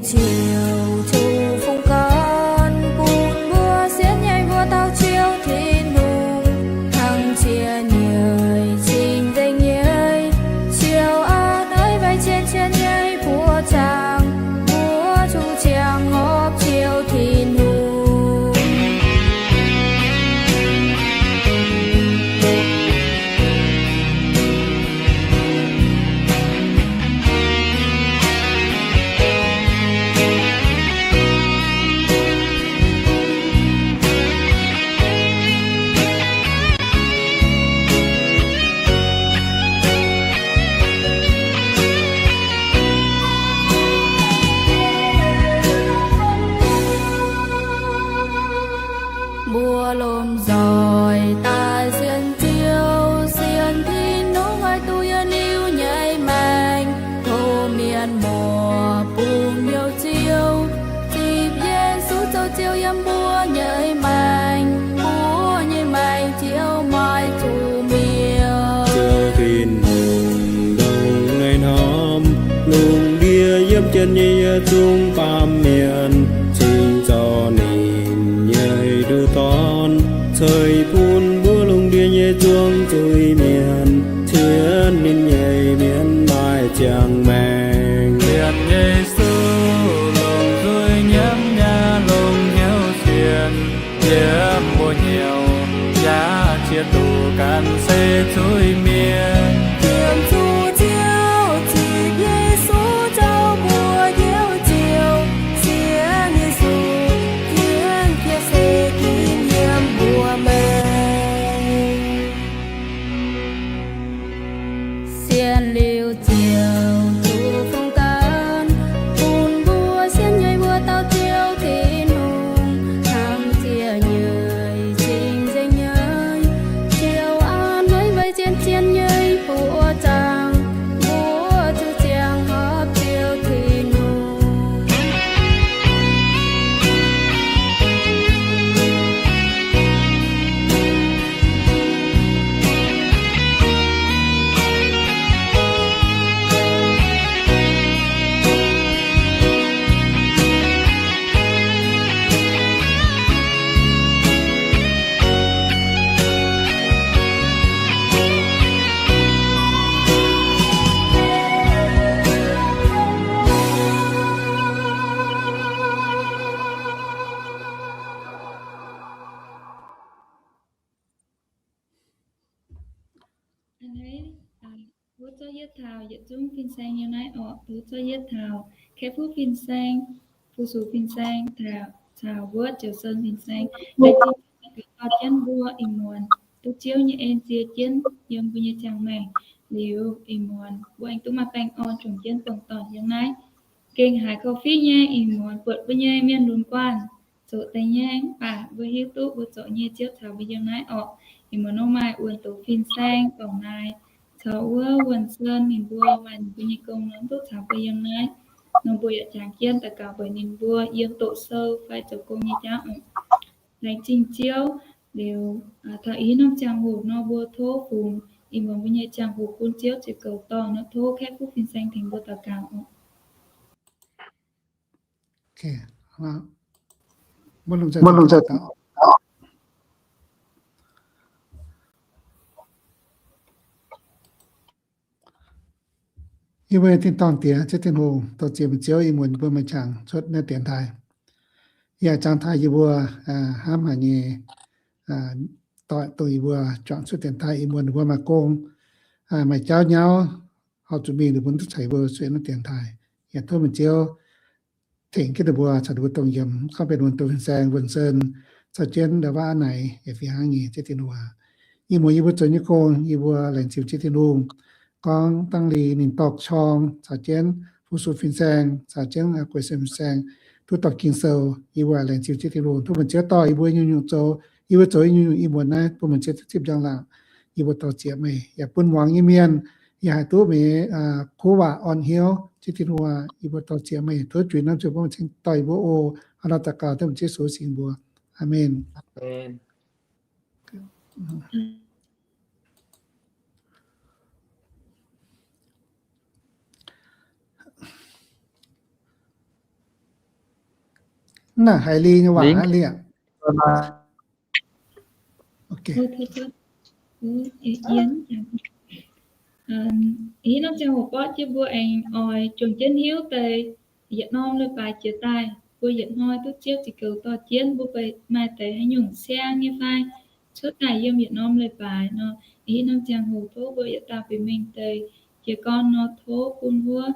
Ziouv zuqc fungx gorn bun mbuo sienx nyei mbuo dauh Ziouv Tin-Hungh, hnangv cie nyei cing nzengc nyei, Ziouv a'hneiv maiv zien cien nyei buoqc zaangc, mbuo zuqc ziangh horpc Ziouv Tin-Hungh. Mbuo lomh nzoih daaih sienx Ziouv, sienx Tin-Hungh haih duqv yietc liuz nyei maengc. Tov mienh muoz bungx hnyouv Ziouv, zipv Yesu zoux Ziouv yiem mbuo nyei maengc. Mbuo nyei maengc Ziouv maiv zuqc mietc. Ziouv Tin-Hungh ndongc naaiv norm lungh ndiev yiem jienv nyei yietc zungv baamh mienh, cingx zoux ninh nyei nduqc dorn, ceix bun mbuo lungh ndiev nyei zuangx zuiz-mienh, cien ninh nyei mienh maaih ziangh maengc. Sienx Yesu longc nzuih nyiemv nyei longc hnyouv sienx, yiem mbuo hnyouv yaac ziex duqv ganh se zuiz-mienh. Sienx zuqc Ziouv, zipv Yesu zoux mbuo Ziouv, sienx Yesu, jienv jiex seix ginv yiem mbuo maengc. Sienx liuz Ziouv zuqc fungx ganh, bun mbuo sienx nyei mbuo dauh Ziouv Tin-Hungh, hnangv cie nyei cing nzengc nyei, Ziouv a'hneiv maiv zien cien nyei buoqc zaangc, mbuo zuqc ziangh horpc Ziouv Tin-Hungh. A'hneiv, aa, tov zorqv yietv taux yietc zungv fin-saeng yiem naaiv orqc. Tov zorqv yietv taux Kaeqv Fuqv fin-saeng, Fu-sux fin-saeng, caux wuov Ziouc Sen fin-saeng. Laengz zingh gaax jienv mbuo ih muonz duqv Ziouv nyei en ziex jienv yiem mbuo nyei ziangh maengc liuz, ih muonz mbuo aengx duqv maaih baengh orn juangc jienv buangh dorngh yiem naaiv. Gengh haiz korv-fiqv nyei ih muonz buatc mbuo nyei mienh lunx guanh zoqc deix nyei, mv baac mbuo hiuv duqv mbuo zoqc nyei Ziouv caux mbuo yiem naaiv orqc. Ih muonz nor maaih Wuonh Doz fin-saeng, Dorngx Naaiv, caux wuov Wuonh Sen, ninh mbuo maaih ninh mbuo nyei gong nor mv duqv caux mbuo yiem naaiv. Nor mbuo yaac jangx jienv daux gaux weic ninh mbuo yiem doqc sou fai zoux gong nyei jauv oc. Laengz zingh Ziouv. Liuz, aa, taux ih norm ziangh hoc nor mbuo tov fungx ih muonz mbuo nyei ziangh hoc bun Ziouv ziepc goux dorngh nor tov Kaeqv Fuqv fin-saeng tengx mbuo daux gaux oc. Yie mbuo tin-dorngh Diex, Ziouv Tin-Hungh, dor-ziec meih Ziouv, ih muonz mbuo maaih qangx cuotv naaiv dienx taaih. Yaac jangx taaih yie mbuo, aa, hnamv haic nyei, aa, doic dongh yie mbuo juangc cuotv dienx taaih ih muonz ninh mbuo maaih gong, aa, maaih jauv nyauv, horpc zuqc mingh ninh mbuo duqv caux yie mbuo sueih naaiv dienx taaih. Yaac tov meih Ziouv tengx jienv ninh mbuo caux ninh mbuo dongh yiem, gorngv benx Wuonh Doz fin-saeng, Wuonh Sen, caux jienv Ndau Waac Aav Naix, yaac fih hnangv nyei, Ziouv Tin-Hungh aac. Ih muonz yie mbuo zoux nyei gong, yie mbuo laengz zingh Ziouv Tin-Hungh. Gorngv dangh liuz ninh dorh Chong caux jienv Fu-sux fin-saeng caux jienv Guei Sen fin-saeng duqv dorh Ging-Sou, yie mbuo laengz zingh Ziouv Tin-Hungh. Tov meih Ziouv dorh yie mbuo nyungc-nyungc zoux, yie mbuo zoux nyungc-nyungc ih muonz naaiv bun meih Ziouv duqv zipv njang-laangc. Yie mbuo dor-ziec meih, yaac bun muangx nyei mienh yaac haih duqv meih, aa, kuv waac orn hnyouv. Ziouv Tin-Hungh aac, yie mbuo dor-ziec meih, tov juix norm zuiz bun meih cingx dorh yie mbuo oc. Hnangv naaiv daux gaux dengv Ziouv Yesu singx mbuox. Aamen. Mv naaic haiz Li nyei waac aqv, Li aac. Hitv norm ziangh hoc borqv jienv mbuo aengx oix juangc jienv hiuv deix yietc norm leiz-baaix jiex daaih, mbuo yietc hnoi duqv Ziouv ziex goux dorh jienv, mbuo maaih deix haaix nyungc siang nyei fai cuotv daaih yiem yietc norm leiz-baaix nor, hitv norm ziangh hoc tov mbuo yietc dauh bieqc mingh deix jiez gorn nor, tov bun wuov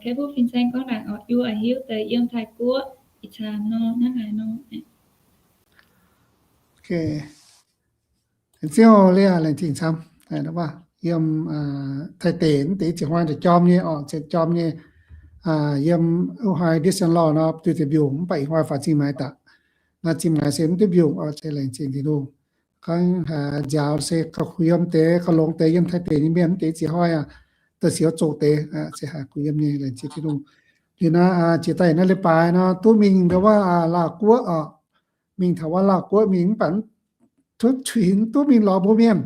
Kaiv Fuqv Fin-Saeng gorngv ndaangc oc, yie oix hiuv deix yiem Taiv-Guoqv ih zanc nor hnangv haaix nor. Ziouv Li aac, laengz zingh camv. Yiem Taiv deic mv deix ziex hnoi daaih jorm nyei oc, ziouc jorm nyei. Yiem wuov hnoi ndiev sienx lorh nor duqv deix mbiungc, mv baac ih hnoi faaux zingh maaiz daaih. Naaiv zingh maaiz se mv duqv mbiungc oc, se laengz zingh Tin-Hungh. Gorngv nziaaux se gauh kuh yiem deix, gauh longx deix, yiem Taiv deic nyei mienh mv deix ziex hnoi aac, da'siouc zoqc deix, se haiz kuh yiem nyei, laengz zingh Tin-Hungh. Liuz naaiv jiex daaih naaiv leiz-baaix nor duqv mingh ndau wuov Laauh Guoqv oc. Mingh taux wuov Laauh Guoqv mingh mv baac cuotv cuix duqv mingh lorz mbuo mienh,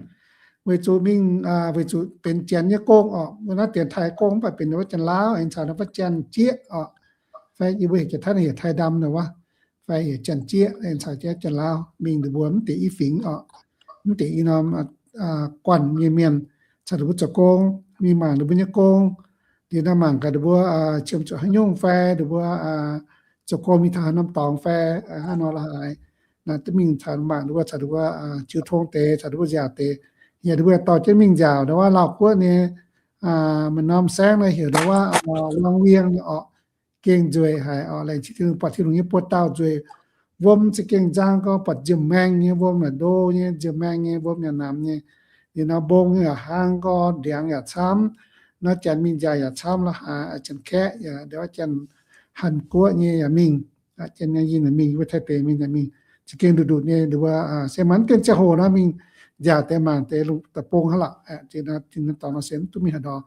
weic zuqc mingh, weic zuqc benx Janx nyei gong oc. Wuov naaiv dienx Taiv gong mv baac benx wuov Janx-Laauv, aengx caux wuov Janx-Jieqv oc. Fai yie mbuo heuc Janx-Taiv heuc Taiv Ndam nor wuov, fai heuc Janx-Jieqv, aengx caux Janx-Laauv mingh nduqc mbuo mv deix i fingx oc, mv deix i norm guanh nyei mienh, caux ninh mbuo zoux gong, mingh mangc ninh mbuo nyei gong. Liuz nor mangc gaax ninh mbuo qiemx zuqc haaix nyungc fai ninh mbuo zoux gong mingh taux haaix norm dorngx fai hnangv nor la'haaix. Naaiv duqv mingh caux mangc ninh mbuo, caux ninh mbuo jiu tong deix, caux ninh mbuo nziaauc deix. Yaac ninh mbuo dorh jienv mingh nziaauc ndau wuov Laauh Guoqv nyei maaih norm saengv naaiv heuc ndau wuov Long Wing nyei oc. Gengh nzueic haic oc. Laengz zingh Tin-Hungh, buatc Tin-Hungh nyei buoz-dauh nzueic. Wuom za'gengh nzang gorngv buatc nziemh maeng nyei wuom, naaic ndo nyei nziemh maeng nyei wuom yaac namx nyei. Liuz nor mbong yaac hlang gorngv ndiangx yaac camv. Naaiv janx mingh nziaauc yaac camv la'haaix, janx-kaeqv yaac, ndau wuov janx-Haaix Guoqv nyei yaac mingh, janx nyei yinh yaac mingh, wuov Taiv deic mingh yaac mingh, za'gengh nduqc nduqc nyei. Ninh mbuo se maiv dien ziangh hoc nor mingh nziaauc deix mangc deix lungh da'bung hnangv lorqc. Jiex naaiv tin dorngx nor se mv duqv mingh haaix ndau.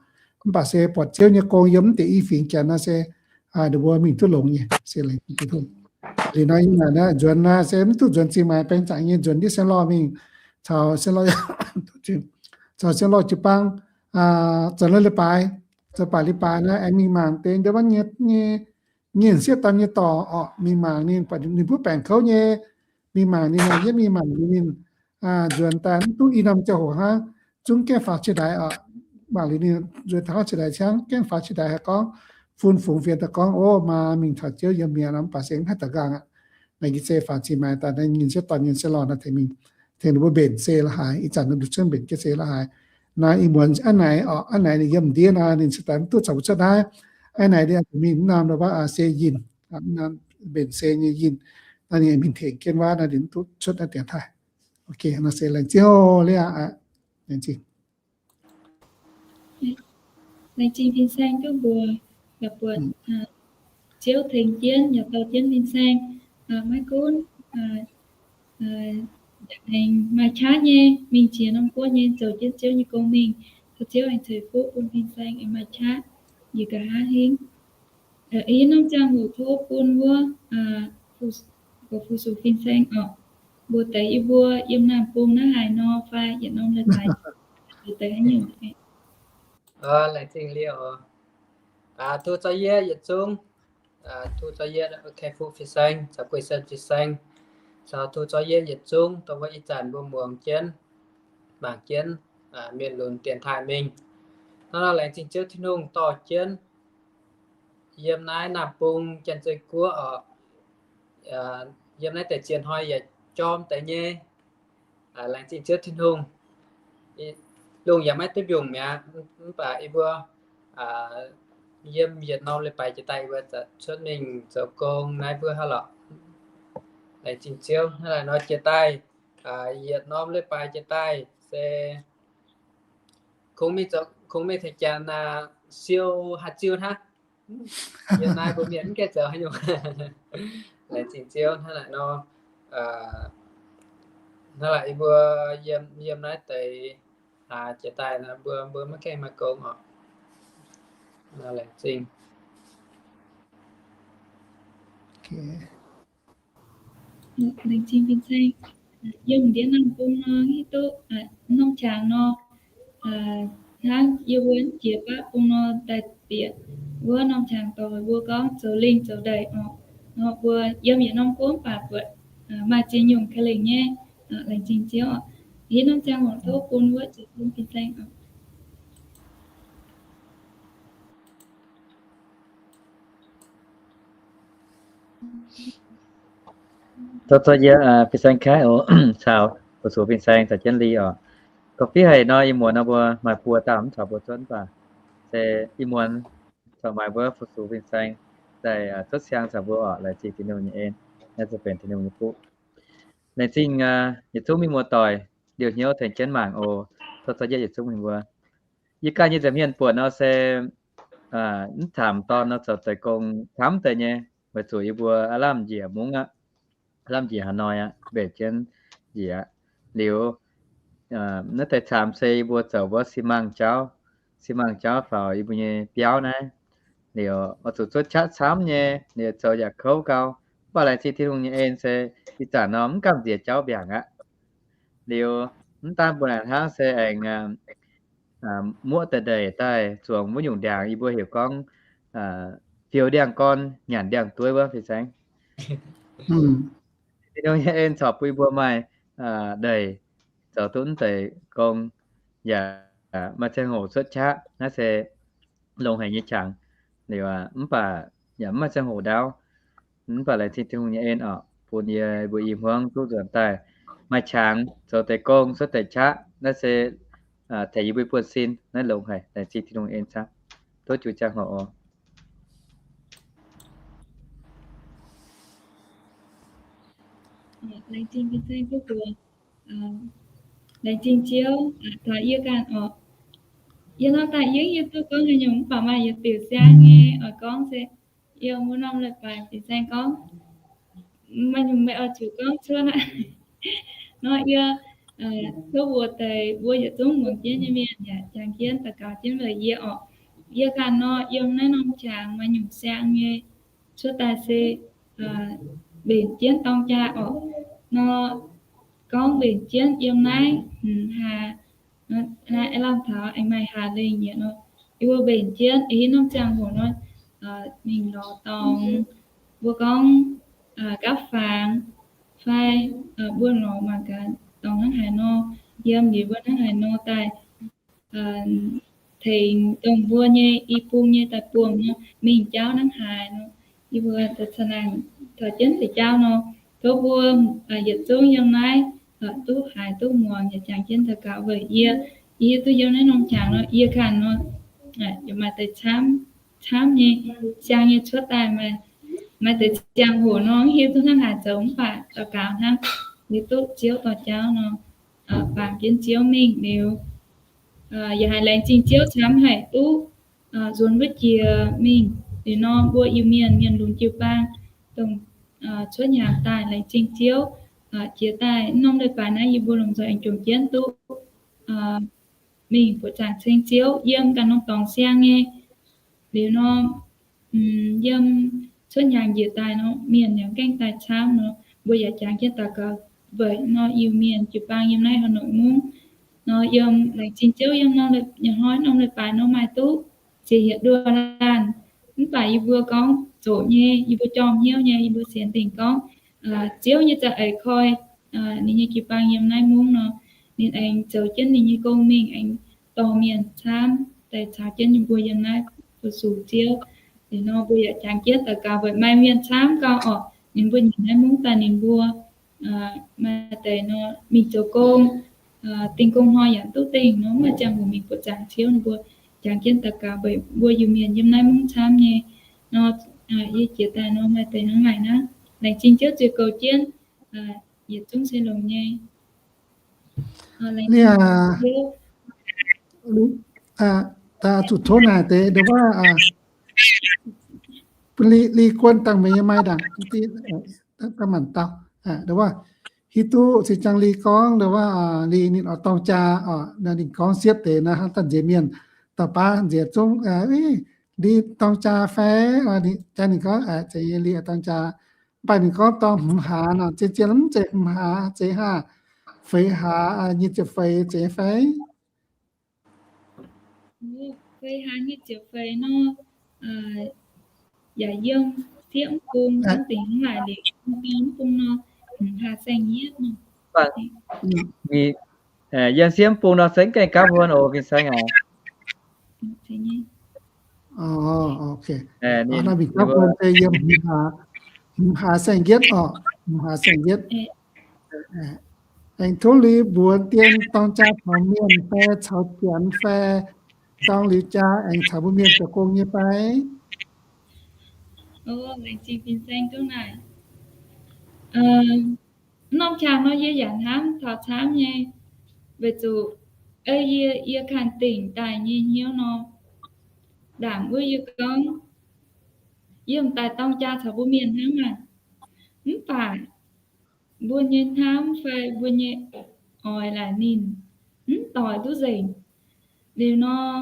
Mv baac se buatc Ziouv nyei gong yiem mv deix i fingx Janx nor se ninh mbuo mingh duqv longx nyei, se laengz zingh Tin-Hungh. Liuz nor yiem naaic nzuonx naaiv se mv duqv nzuonx zingh maaiz baeng zaangc nyei, nzuonx ndiev sienx lorh mingh caux sienx lorh, caux sienx lorh jiu-baang, zoux leiz-baaix, zoux baac leiz-baaix naaiv aengx mingh mangc deix ndau wuov nyei, nyei, nyei sieqv dorn nyei dorc oc, mingh mangc ninh, buatc ninh mbuo baengc kouv nyei, mingh mangc ninh, yietv mingh mangc liuz ninh nzuonx daaih mv duqv i norm ziangh hoc hnangv, zungv gaengh faaux cie ndaix oc. Mangc liuz ninh nzuonx taux cie ndaix ciangv gaengh faaux cie ndaix haiz gorngv, fun-fungx fienx daaih gorngv, Ov, maa mingh taux Ziouv yiem mi'aqv nor, mv baac se mv haih daux nqaang aqv. Naaiv se faaux zingh maaiz daaih naaiv nyei sieqv dorn nyei sieqv lorh naaiv tengx mingh, tengx ninh mbuo mbenc se la'haaix, ih zanc ninh mbuo cuotv mbenc jienv se la'haaix. Naaiv ih muonz a'naaiv oc, a'naaiv ninh yiem ndiev naaiv ninh se daaih mv duqv caux mbuo cuotv naaiv. A'naaiv ninh mingh mv norm ndau wuov se yinh, mbenc se nyei yinh. Naaiv ninh mingh tengx jienv wuov naaiv ninh mv duqv cuotv naaiv dienx taaih. Ok, nor se laengz zingh oc, Li aac. Laengz zingh. Laengz zingh fin-saeng duqv mbuox yaac buatc Ziouv tengx jienv yaac dorh jienv fin-saeng, maiv gunv aengx maaih qaqv nyei mingh jiex norm guoqv nyei zoux jienv Ziouv nyei gong mingh, tov Ziouv aengx ceix fuqv bun fin-saeng aengx maaih qaqv njiec nqa'haav hingv. Ih norm ziangh hoc tov bun wuov fu-sux fin-saeng oc, mbuox deix yie mbuo yiem naamh bung naaiv haaix nor fai yietc norm leiz-baaix deix haaix nyungc. Laengz zingh Liouh oc. Tov zorqv yie yietc zungv, tov zorqv yie Kei Fuqv fin-saeng caux Guei Sen fin-saeng, caux tov zorqv yie yietc zungv dongh wuov ih zanc mbuo muangx jienv, mangc jienv mienh lunx dienx taaih mingh. Hnangv nor laengz zingh Ziouv Tin-Hungh dorh jienv yiem naaiv naamh bung Janx-Zei Guoqv oc, yiem naaiv deix ziex hnoi yaac jorm deix nyei. Laengz zingh Ziouv Tin-Hungh. Lungh yaac maiv duqv mbiungc mi'aqv, mv baac yie mbuo yiem yietc norm leiz-baaix jiex daaih yie mbuo cuotv mingh zoux gong naaiv mbuo hnangv lorqc. Laengz zingh Ziouv. Hnangv naaic nor jiex daaih, yietc norm leiz-baaix jiex daaih se kungx mingh zoux, kungx mingh tengx Janx siou haaix ziuh hnangv. Yiem naaiv mbuo mienh mv gaengh zoux haaix nyungc. Laengz zingh Ziouv. Hnangv naaic nor, hnangv naaic yie mbuo yiem, yiem naaiv deix jiex daaih nor mbuo, mbuo maiv gaengh maaih gong oc. Laengz zingh. Laengz zingh fin-saeng. Yiem ndiev naamh bung nor hiuv duqv norm qangx nor, hnangv yie mbuo jiex baqv bung nor daaih bieqc wuov norm qangx dorh mbuo gorngv zoux lingh zoux ndeic oc. nor mbuo yiem yietc norm gouv mv baac buatc maaih ziex nyungc ka'lengc nyei. Laengz zingh Ziouv oc. Hitv norm ziangh hoc tov bun wuov zuqc bun fin-saeng oc. Tov, tov yie fin-saeng kaiv oc, caux fu-sux fin-saeng caux jienv Li oc. Gorngv fiev haic nor, ih muonz nor mbuo maaih buo dauh mv caux mbuo cuotv mv baac se ih muonz caux maaih mbuo fu-sux fin-saeng daaih cuotv siang caux mbuo oc. Laengz zingh Tin-Hungh nyei en, naaiv se benx Tin-Hungh nyei fuqv. Laengz zingh yietc zungv mienh muoz-doic liouh hnyouv tengx jienv mangc oc. Tov caux yie yietc zungv mienh mbuo, yie ganh nyei nza'hmien buonc nor se mv camv dorn nor zoux deix gong camv deix nyei, weic zuqc yie mbuo aav lamh njiec mungv aqv, aav lamh njiec Hà Nội aqv, mbenc jienv njiec. Liuz naaiv deix camv se yie mbuo zoux wuov xi măng jauv, xi măng jauv faaux yie mbuo nyei biauv naaiv. Liuz oix zuqc cuotv qaqv camv nyei, liuz zoux yaac kouv gau. Mv baac laengz zingh Tin-Hungh nyei en se ih zanc nor mv gamh nziex jauv mbiaangc aqv. Liuz mv daan mbuo naaic hnangv se aengx muoqv deix ndeic daaih zuangx wuov nyungc ndiangx yie mbuo heuc gorngv fiou ndiangx-gorn nyanc ndiangx-dueiv wuov fih saengv. Tin-Hungh nyei en corc bun yie mbuo maaih ndeic zoux duqv mv deix gong, yaac maaih ziangh hoc cuotv qaqv. Naaiv se longx haic nyei qangx. Liuz mv baac yaac mv maaih ziangh hoc ndaauv. Mv baac laengz zingh Tin-Hungh nyei en oc, bun yie mbuo i hmuangv duqv nzuonx daaih maaih qangx zoux deix gong cuotv deix qaqv. Naaiv se tengx yie mbuo buonv-sin. Naaiv longx haic, laengz zingh Tin-Hungh en camv. Tov jiu ziangh hoc oc. Laengz zingh Ziouv taux yie ganh oc. Yie nor daaih yie mv hiuv duqv gorngv haaix nyungc mv baac maaih yietc diuc siang nyei oix gorngv se yiem wuov norm leiz-baaix fin-saeng gorngv, maaih nyungc meih oix zuqc gorngv cuotv aqv. Nor yie tov mbuo deix mbuo yietc zungv muangx jienv nyei mienh yaac jangx jienv daux gaux jienv weic yie oc. Yie ganh nor yiem naaiv norm qangx maaih nyungc siang nyei cuotv daaih se mbenc jienv dorng jaa oc. Nor gorngv mbenc jienv yiem naaiv haaix, naaiv lamh taux aengx maaih haaix lengh nyieqc nor, yie mbuo mbenc jienv ih hitv norm ziangh hoc nor, mingh lorz dorngx, mbuo gorngv gapv fangx fai mbuo lorz mangc gaax dorngx hnangv haaix nor, yiem liuz mbuo hnangv haaix nor daaih tengx dongh mbuo nyei i bung nyei daaih buangh nor mingh jauv hnangv haaix nor, yie mbuo daaih ca'nangc taux jienv deix jauv nor, tov mbuo yietc zungv yiem naaiv duqv haiz duqv muangx yaac jangx jienv daux gaux weic yie. Yie hiuv duqv yiem naaiv norm qangx nor, yie ganh nor yaac maaih deix camv, camv nyei siang nyei cuotv daaih, maaih deix ziangh hoc nor mv hiuv duqv hnangv haaix zoux mv baac daux gaux hnangv, hiuv duqv Ziouv dorh jauv nor, baamz jienv Ziouv mingh liuz, yaac haiz laengz zingh Ziouv camv haic duqv nzuonx wuov jiex mingh. Liuz nor mbuo Iu-Mienh mienh lunx jiu-baang dongh cuotv hnyangx daaih laengz zingh Ziouv, jiex daaih norm leiz-baaix naaiv yie mbuo lomh nzoih aengx jomc jienv duqv mingh buoqc zaangc ceng Ziouv yiem ganh norm dorngx siang nyei. Liuz nor yiem cuotv hnyangx njiec daaih nor mienh yaac gaengh daaih camv nor, mbuo yaac jangx jienv daux gaux weic nor Iu-Mienh jiu-baang yiem naaiv Hà Nội mungv nor, yiem laengz zingh Ziouv yiem nor, hnoi norm leiz-baaix nor maaih duqv ziex yietc nduoh laanh. Mv baac yie mbuo gorngv zoqc nyei, yie mbuo jorm hnyouv nyei, yie mbuo sienx dingc gorngv Ziouv nyei za'eix koi ninh nyei jiu-baang yiem naaiv mungv nor, ninh aengx zoux jienv ninh nyei gong mingh aengx dorh mienh camv daaih caux jienv yie mbuo yiem naaiv fu-sux Ziouv. Liuz nor mbuo yaac jangx jienv daux gaux weic maaih mienh camv gau orqc. Ninh mbuo nyiec naaiv mungv daaih ninh mbuo maaih deix nor mingh zoux gong, dingh gong hnoi yaac duqv dingh nor, maaih ziangh hoc mingh buoqc zaangc Ziouv, ninh mbuo jangx jienv daux gaux weic mbuo Iu-Mienh yiem naaiv mungv camv nyei nor. Yie jiex daaih nor maaih deix hnangv naaic hnangv. Laengz zingh Ziouv ziux goux jienv yietc zungv se longx nyei. Liuz, zuqc tov naaic deix ndongc wuov, bun Li, Li guon dangh meih nyei mai ndaangc, dangh manc dauh, ndongc wuov, hiuv duqv se jangx Li gorngv ndongc wuov, Li ninh oix dorng jaa oc, ninh gorngv siepv deix naaiv hnangv daaih nziex mienh, dauh baav nziex zungv, Li dorng jaa fai? Jaa ninh gorngv, zeiz nyei, Li dorng jaa. Mv baac ninh gorngv dorng hmz hlaax nor, zien zien mv zeiz hmz hlaax, zeiz haav, feix hlaax, nyic ziepc feix zeiz fai? Feix hlaax nyic ziepc feix nor, yaac yiem sieqv mv bung, zungv dingc hnangv naaic liuz, mv bung nor, mv haih saeng-yietv nor. Yiem sieqv mv bung nor se mv gaengh gapv wuon oc, fin-saeng aac. Naaiv mingh gapv wuon se yiem hmz hlaax saeng-yietv oc, hmz hlaax saeng-yietv. Aengx tov liuz mbuox dien dorng jaa caux mienh fai caux janx fai dorng liuz jaa aengx caux mbuo mienh zoux gong nyei fai? Laengz zingh fin-saeng duqv naaic. Norm qangx nor yie yaac hnamv taux camv nyei, weic zuqc yie, yie kanh dingc daaih nyei hnyouv nor, ndaangc wuov yie gorngv, yie m'daaih dorng jaa caux mbuo mienh hnangv naaic. Mv baac mbuo nyei hnamv fai mbuo nyei oix laaic ninh mv doix duqv nzengc. Liuz nor,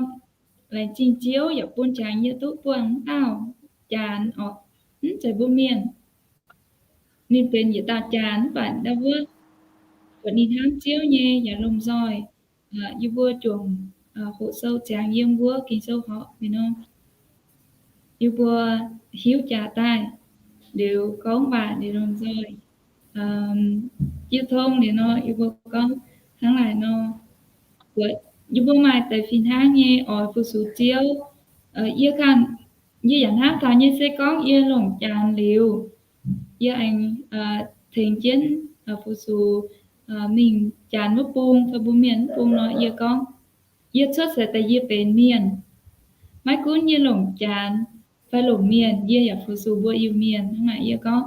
laengz zingh Ziouv yaac bun jangx yie duqv buangh wuov dauh janx oc, mv zeiz mbuo mienh. Ninh benx yietc dauh janx mv baac ndau wuov, buatc ninh hnamv Ziouv nyei yaac lomh nzoih. Yie mbuo juangc hoqc sou ziangx yiem wuov Ging-Sou horqc liuz nor, yie mbuo hiuv jaax daaih liuz gorngv waac liuz lomh nzoih jiu tong liuz nor, yie mbuo gorngv hnangv naaic nor, yie mbuo maaih deix fih hnangv nyei oix fu-sux Ziouv. Yie kanh, yie yaac hnamv taux nyei se gorngv yie longc janx liuz, yie aengx tengx jienv fu-sux mingh janx wuov bung fai mbuo mienh wuov bung nor, yie gorngv, yie cuotv seix daaih yie benx mienh. Maiv gunv yie longc janx fai longc mienh, yie yaac fu-sux mbuo Iu-Mienh. Hnangv naaic yie gorngv,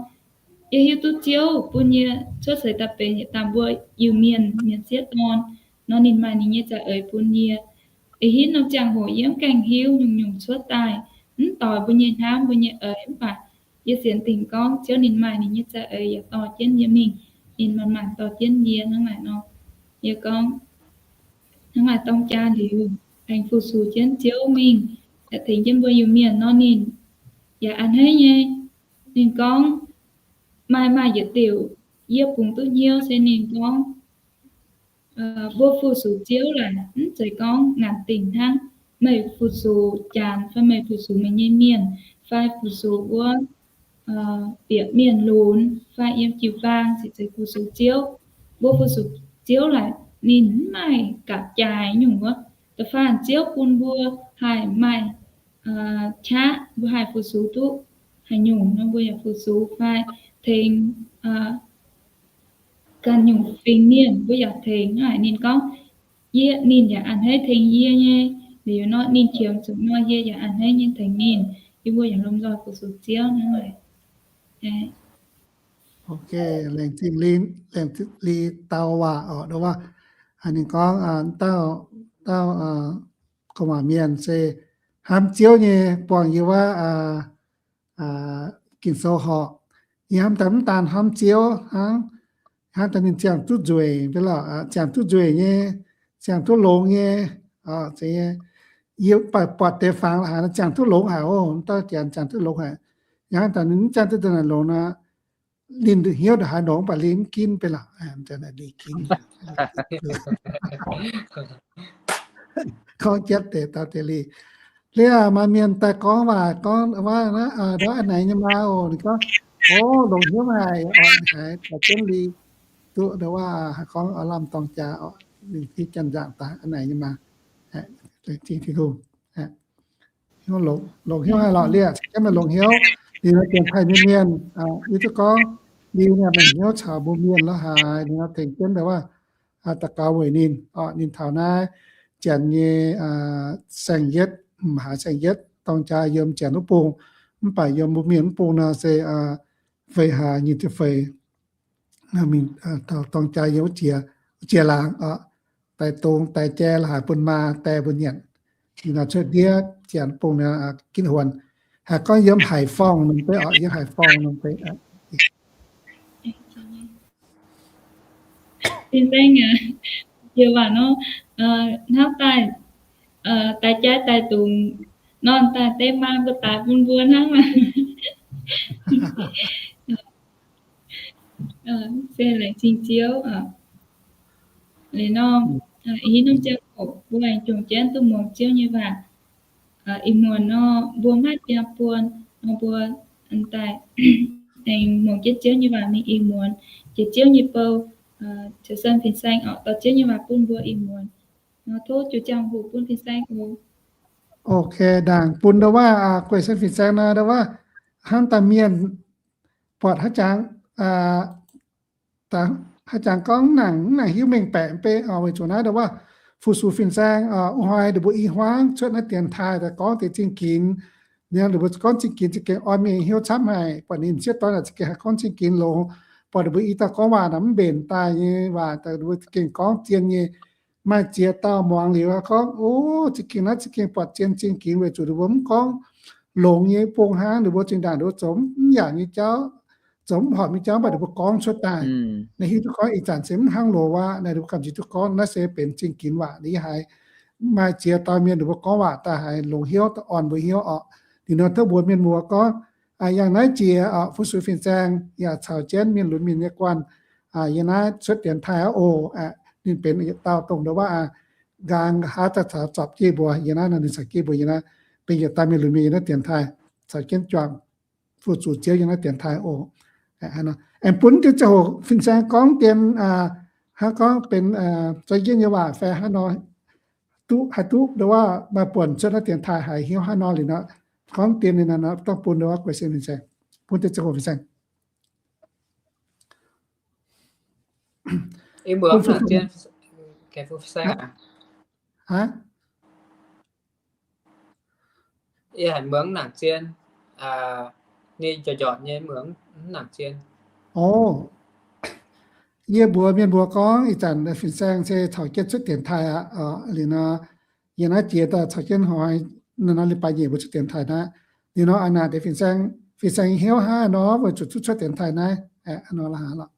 yie hiuv duqv Ziouv bun yie cuotv seix daaih benx yietc dauh mbuo Iu-Mienh mienh sieqv dorn nor, ninh maaih ninh nyei za'eix bun yie. Ih hitv norm ziangh hoc yie mv gaengh hiuv nyungc-nyungc cuotv daaih, mv doix mbuo nyei hnamv, mbuo nyei eix, mv baac yie sienx dingc gorngv Ziouv ninh maaih ninh nyei za'eix yaac dorh jienv yie mingh. Ninh manc-manc dorh jienv yie hnangv naaic nor. Yie gorngv, hnangv naaic dorng jaa liuz, aengx fu-sux jienv Ziouv mingh, yaac tengx jienv mbuo Iu-Mienh nor, ninh yaac a'hneiv nyei. Ninh gorngv, maaih, maaih yietc diuc yie bungx duqv hnyouv se ninh gorngv, mbuo fu-sux Ziouv laaic mv zeiz gorngv ngaanc dingc hnangv. Meih fu-sux janx fai meih fu-sux meih nyei mienh fai fu-sux wuov bieqc mienh lunx fai yiem jiu-baang ziqc zeiz fu-sux Ziouv. Mbuo fu-sux Ziouv laaic ninh mv maaih gapv-jaaix nyungc wuov. Da'faanh Ziouv bun mbuo haih maaih qaqv, mbuo haih fu-sux duqv haaix nyungc nor mbuo yaac fu-sux fai tengx ganh nyungc fingx mienh mbuo yaac tengx. Hnangv naaic ninh gorngv, yie, ninh yaac a'hneiv tengx yie nyei. Liuz nor ninh qiemx zuqc nor yie yaac a'hneiv nyei tengx ninh. Yie mbuo yaac lomh nzoih fu-sux Ziouv hnangv naaic. Ok, laengz zingh Lin, laengz zingh Lin dau waac oc. Ninh gorngv dauh, dauh gu'nguaaic mienh se hnamv Ziouv nyei, buangh yie wuov Ging-Sou horqc. Yie hnamv daaih mv daan hnamv Ziouv hnangv, hnamv daaih ninh ziangh duqv nzueic, ziangh duqv nzueic nyei, ziangh duqv longx nyei. Yie baac buatc deix fangx haic, ziangh duqv longx haic oc, dauh janx ziangh duqv longx haic. Yie hnamv daaih ninh mv ziangh duqv daaih naaic longx nor, ninh hnyouv ndongc haaix longx, mv baac Lin mv ginv beiv lorqc. Gorngv jienv deix dauh deix Lin. Liuz maaih mienh daaih gorngv waac, gorngv waac, ndortv a'naix nyei maa oc. Ninh gorngv, o, longc hnyouv haic, oix haiz taux jienv Lin duqv ndortv waac, haih gorngv lamh dorng jaa oc. Ninh hiuv janx-nzangc daaih a'naix nyei maa. Longc hnyouv haic lorqc, Lin, caux jienv meih longc hnyouv. Ninh nor dienx taaih nyei mienh, yie duqv gorngv Lin meih hnyouv caux mbuo mienh lorz haaix, ninh nor tengx jienv ndortv waac daux gaux weic ninh oc. Ninh taux naaiv janx nyei saeng-yietv, m'haaix saeng-yietv, dorng jaa yiem janx wuov bung, mv baac yiem mbuo mienh wuov bung nor se feix hlaax nyic ziepc feix. Mingh dorng jaa yiem wuov jiex, wuov jiex laangz oc, daaih dongz daaih jai la'haaix bun maa, die bun nyanc. Ninh nor cuotv ndiev janx bung nor ginv huonx. Haiz gorngv yiem Haic Forng norm deix oc, yiem Haic Forng norm deix. Fin-saeng aac, jiex waac nor, hnamv daaih, daaih jai daaih dungz, norm daaih deix maa mbuo daaih bun mbuo hnangv. Se laengz zingh Ziouv. Liuz nor, ih norm ziangh hoc mbuo aengx jomc jienv duqv muangx Ziouv nyei waac. Ih muonz nor mbuo maiv biangh buon nor, mbuo daaih aengx muangx jienv Ziouv nyei waac mingh ih muonz, jiex Ziouv nyei bou, caux Fin-Saeng oc, dorh Ziouv nyei waac bun mbuo ih muonz. Nor tov ziouc ziangh hoc bun Fin-Saeng oc. Ok, ndaangc bun ndau waav, guei sen Fin-Saeng nor ndau waav, hnamv daaih mienh buatc haaix jangx, haaix jangx gorngv nangc, nangc hiuv mengh baeqc mv bei oc. Weic zuqc naaiv ndau waav fu-sux Fin-Saeng, wuov hnoi ninh mbuo i hmuangv cuotv naaiv dienx taaih daaih gorngv deix zingh ginx. Ninh mbuo gorngv zingh ginx za'gengh orn mienh hnyouv camv haic, buatc ninh sieqv dorn za'gengh haih gorngv zingh ginx longx. Buatc ninh mbuo i dauh gorngv waac naaic mv mbenc daaih nyei waac, ninh mbuo za'gengh gorngv zien nyei. Maaih ziex dauh muangx liuz gorngv, o, za'gengh naaiv za'gengh buatc zien zingh ginx weic zuqc ninh mbuo mv gorngv longx nyei bung hnangv, ninh mbuo zinh ndaangc ninh mbuo zoux mv yaac nyei jauv, zoux mv horpc nyei jauv, mv baac ninh mbuo gorngv cuotv daaih. Naaiv hiuv duqv gorngv ih zanc se mv hnangv loz waac, naaiv ninh mbuo gamh nziex duqv gorngv naaiv se benx zingh ginx waac. Ninh haiz maaih ziex dauh mienh ninh mbuo gorngv waac daaih haiz longx hnyouv, daaih orn mbuo hnyouv oc. Liuz nor tov mbuox mienh muoz gorngv, yangh naaiv jiex fu-sux Fin-Saeng yaac caux jienv mienh lunx mienh nyei guanh yiem naaiv cuotv dienx taaih aqv oc. Ninh benx yietc dauh dongh ndau waav nqaang nqa'haav daaih caux zorpc jienv mbuo yiem naaiv nor, ninh caux jienv mbuo yiem naaiv, benx yietc dauh mienh lunx mienh yiem naaiv dienx taaih, caux jienv juangc fu-sux Ziouv yiem naaiv dienx taaih oc. Aengx bun deix ziangh hoc Fin-Saeng gorngv dien, hnangv gorngv benx za'yietv nyei waac fai hnangv nor, duqv haih duqv ndau waav maaih buonc cuotv naaiv dienx taaih haiz hnyouv hnangv nor liuz nor, gorngv dien ninh nor dongh bun ndau waav guei sen Fin-Saeng, bun deix ziangh hoc Fin-Saeng. Yie haiz muangx mv nangc zien, ninh njorc njorc nyei muangx mv nangc zien. O, yie mbuox mienh mbuo gorngv ih zanc Fin-Saeng se caux jienv cuotv dienx taaih aqv. Liuz nor, yie naaiv jiex daaih caux jienv hnoi, nor liuz baaix nyeic mbuo cuotv dienx taaih naaiv. Liuz nor a'naaic deix Fin-Saeng, Fin-Saeng hnyouv hnangv nor weic zuqc duqv cuotv dienx taaih naaiv. Nor la'haaix lorqc.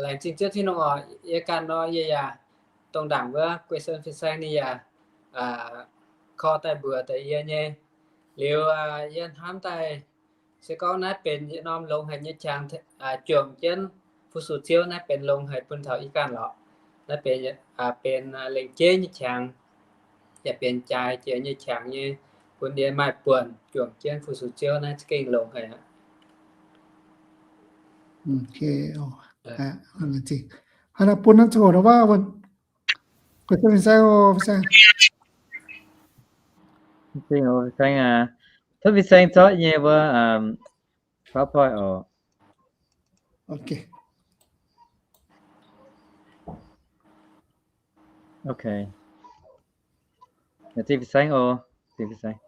Laengz zingh Ziouv Tin-Hungh oc. Yie ganh nor yie yaac dongh ndaangc wuov guei sen Fin-Saeng ninh yaac korv daaih mbuox deix yie nyei. Liuz yie hnamv daaih se gorngv naaiv benx yietc norm longx haic nyei qangx, juangc jienv fu-sux Ziouv naaiv benx longx haic bun taux yie ganh lorqc. Naaiv benx, benx lengc jeiv nyei qangx, yaac benx jaaix jiex nyei qangx nyei, bun yie maaih buonc juangc jienv fu-sux Ziouv naaiv za'gengh longx haic aqv. Hnangv naaiv bun naaiv zoux waac, guei sen Fin-Saeng oc, Fin-Saeng. Tov Fin-Saeng zorqv nyei wuov PowerPoint oc. Ok. Zingh Fin-Saeng oc. Zingh Fin-Saeng.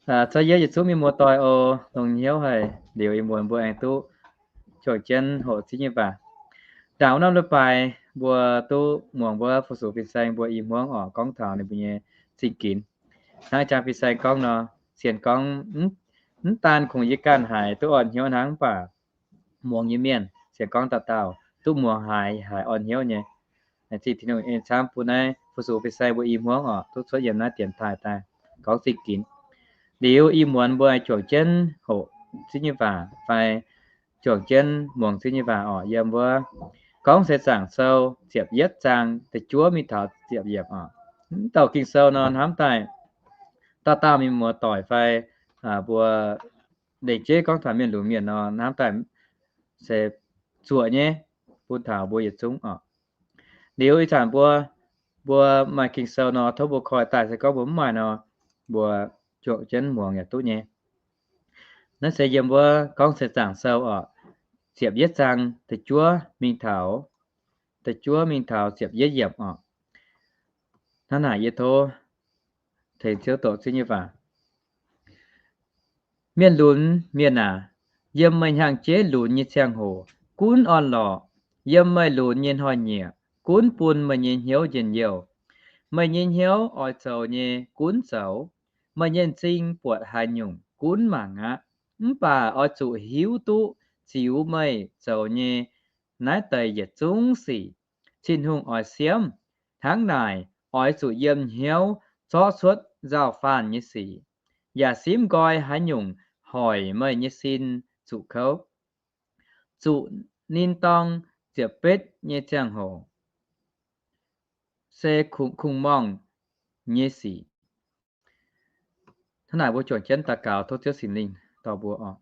Caux yie yietc zungv mienh muoz-doic oc, longx hnyouv haic. Liuz ih muonz mbuo aengx duqv juangc jienv hoqc zingv nyei waac. Ndaangc wuov norm leiz-baaix mbuo duqv muangx wuov fu-sux Fin-Saeng mbuo i hmuangv oc, gorngv taux ninh mbuo nyei zingh ginx. Hnangv jang Fin-Saeng gorngv nor, sienx gorngv mv daan kungx yie ganh haiz duqv orn hnyouv hnangv, mv baac muangx nyei mienh sienx gorngv dauh dauh duqv muangx haiz, haiz orn hnyouv nyei. Zingh Tin-Hungh en camv bun naaiv fu-sux Fin-Saeng mbuo i hmuangv oc, duqv cuotv yiem naaiv dienx taaih daaih gorngv zingh ginx. Liuz ih muonz mbuo juangc jienv hoqc zingv nyei waac fai juangc jienv muangx zingv nyei waac oc, yiem wuov Gorngv Seix Zaangc Sou ziepc yietv zaang da'juov mingh taux ziepc yiemc oc. Mv douc Ging-Sou nor hnamv daaih dauh dauh mienh muoz-doic fai mbuo lengc jeiv gorngv taux mienh lunx mienh nor hnamv daaih se zuoqc nyei bun taux mbuo yietc zungv oc. Liuz ih zanc mbuo, mbuo maaih Ging-Sou nor tov mbuo koi daaih, se gorngv mbuo mv maaih nor, mbuo juangc jienv muangx yaac duqv nyei. Naaiv se yiem wuov Gorngv Seix Zaangc Sou oc, ziepc yietv zaang da'juov mingh taux, da'juov mingh taux ziepc yietv yiemc oc. Hnangv naaic yie tov tengx Ziouv doqc zingv nyei waac. Mienh lunx mienh aac, yiem meih hnyangx-jeiv lunx nyei ziangh hoc gunv orn-lorqc, yiem meih lunx nyei hnoi-nyieqc gunv bun meih nyei hnyouv njien-youh. Meih nyei hnyouv oix zoux nyei gunv zoux, meih nyei m'zing buatc haaix nyungc gunv mangc aqv. Mv baac oix zuqc hiuv duqv ziux meih zoux nyei naaiv deix yietc zungv sic. Tin-Hungh oix siemv. Hnangv naaic, oix zuqc yiem hnyouv zorqv cuotv nzauh faanh nyei sic, yaac simv nqoi haaix nyungc hoic meih nyei sin zuqc kouv. Zuqc ninh dorng ziepc betv nyei ziangh hoc, se kungx-kungx-morngh nyei sic. Hnangv naaic mbuo juangc jienv daux gaux tov Ziouv Singx Lingh dorh mbuo oc.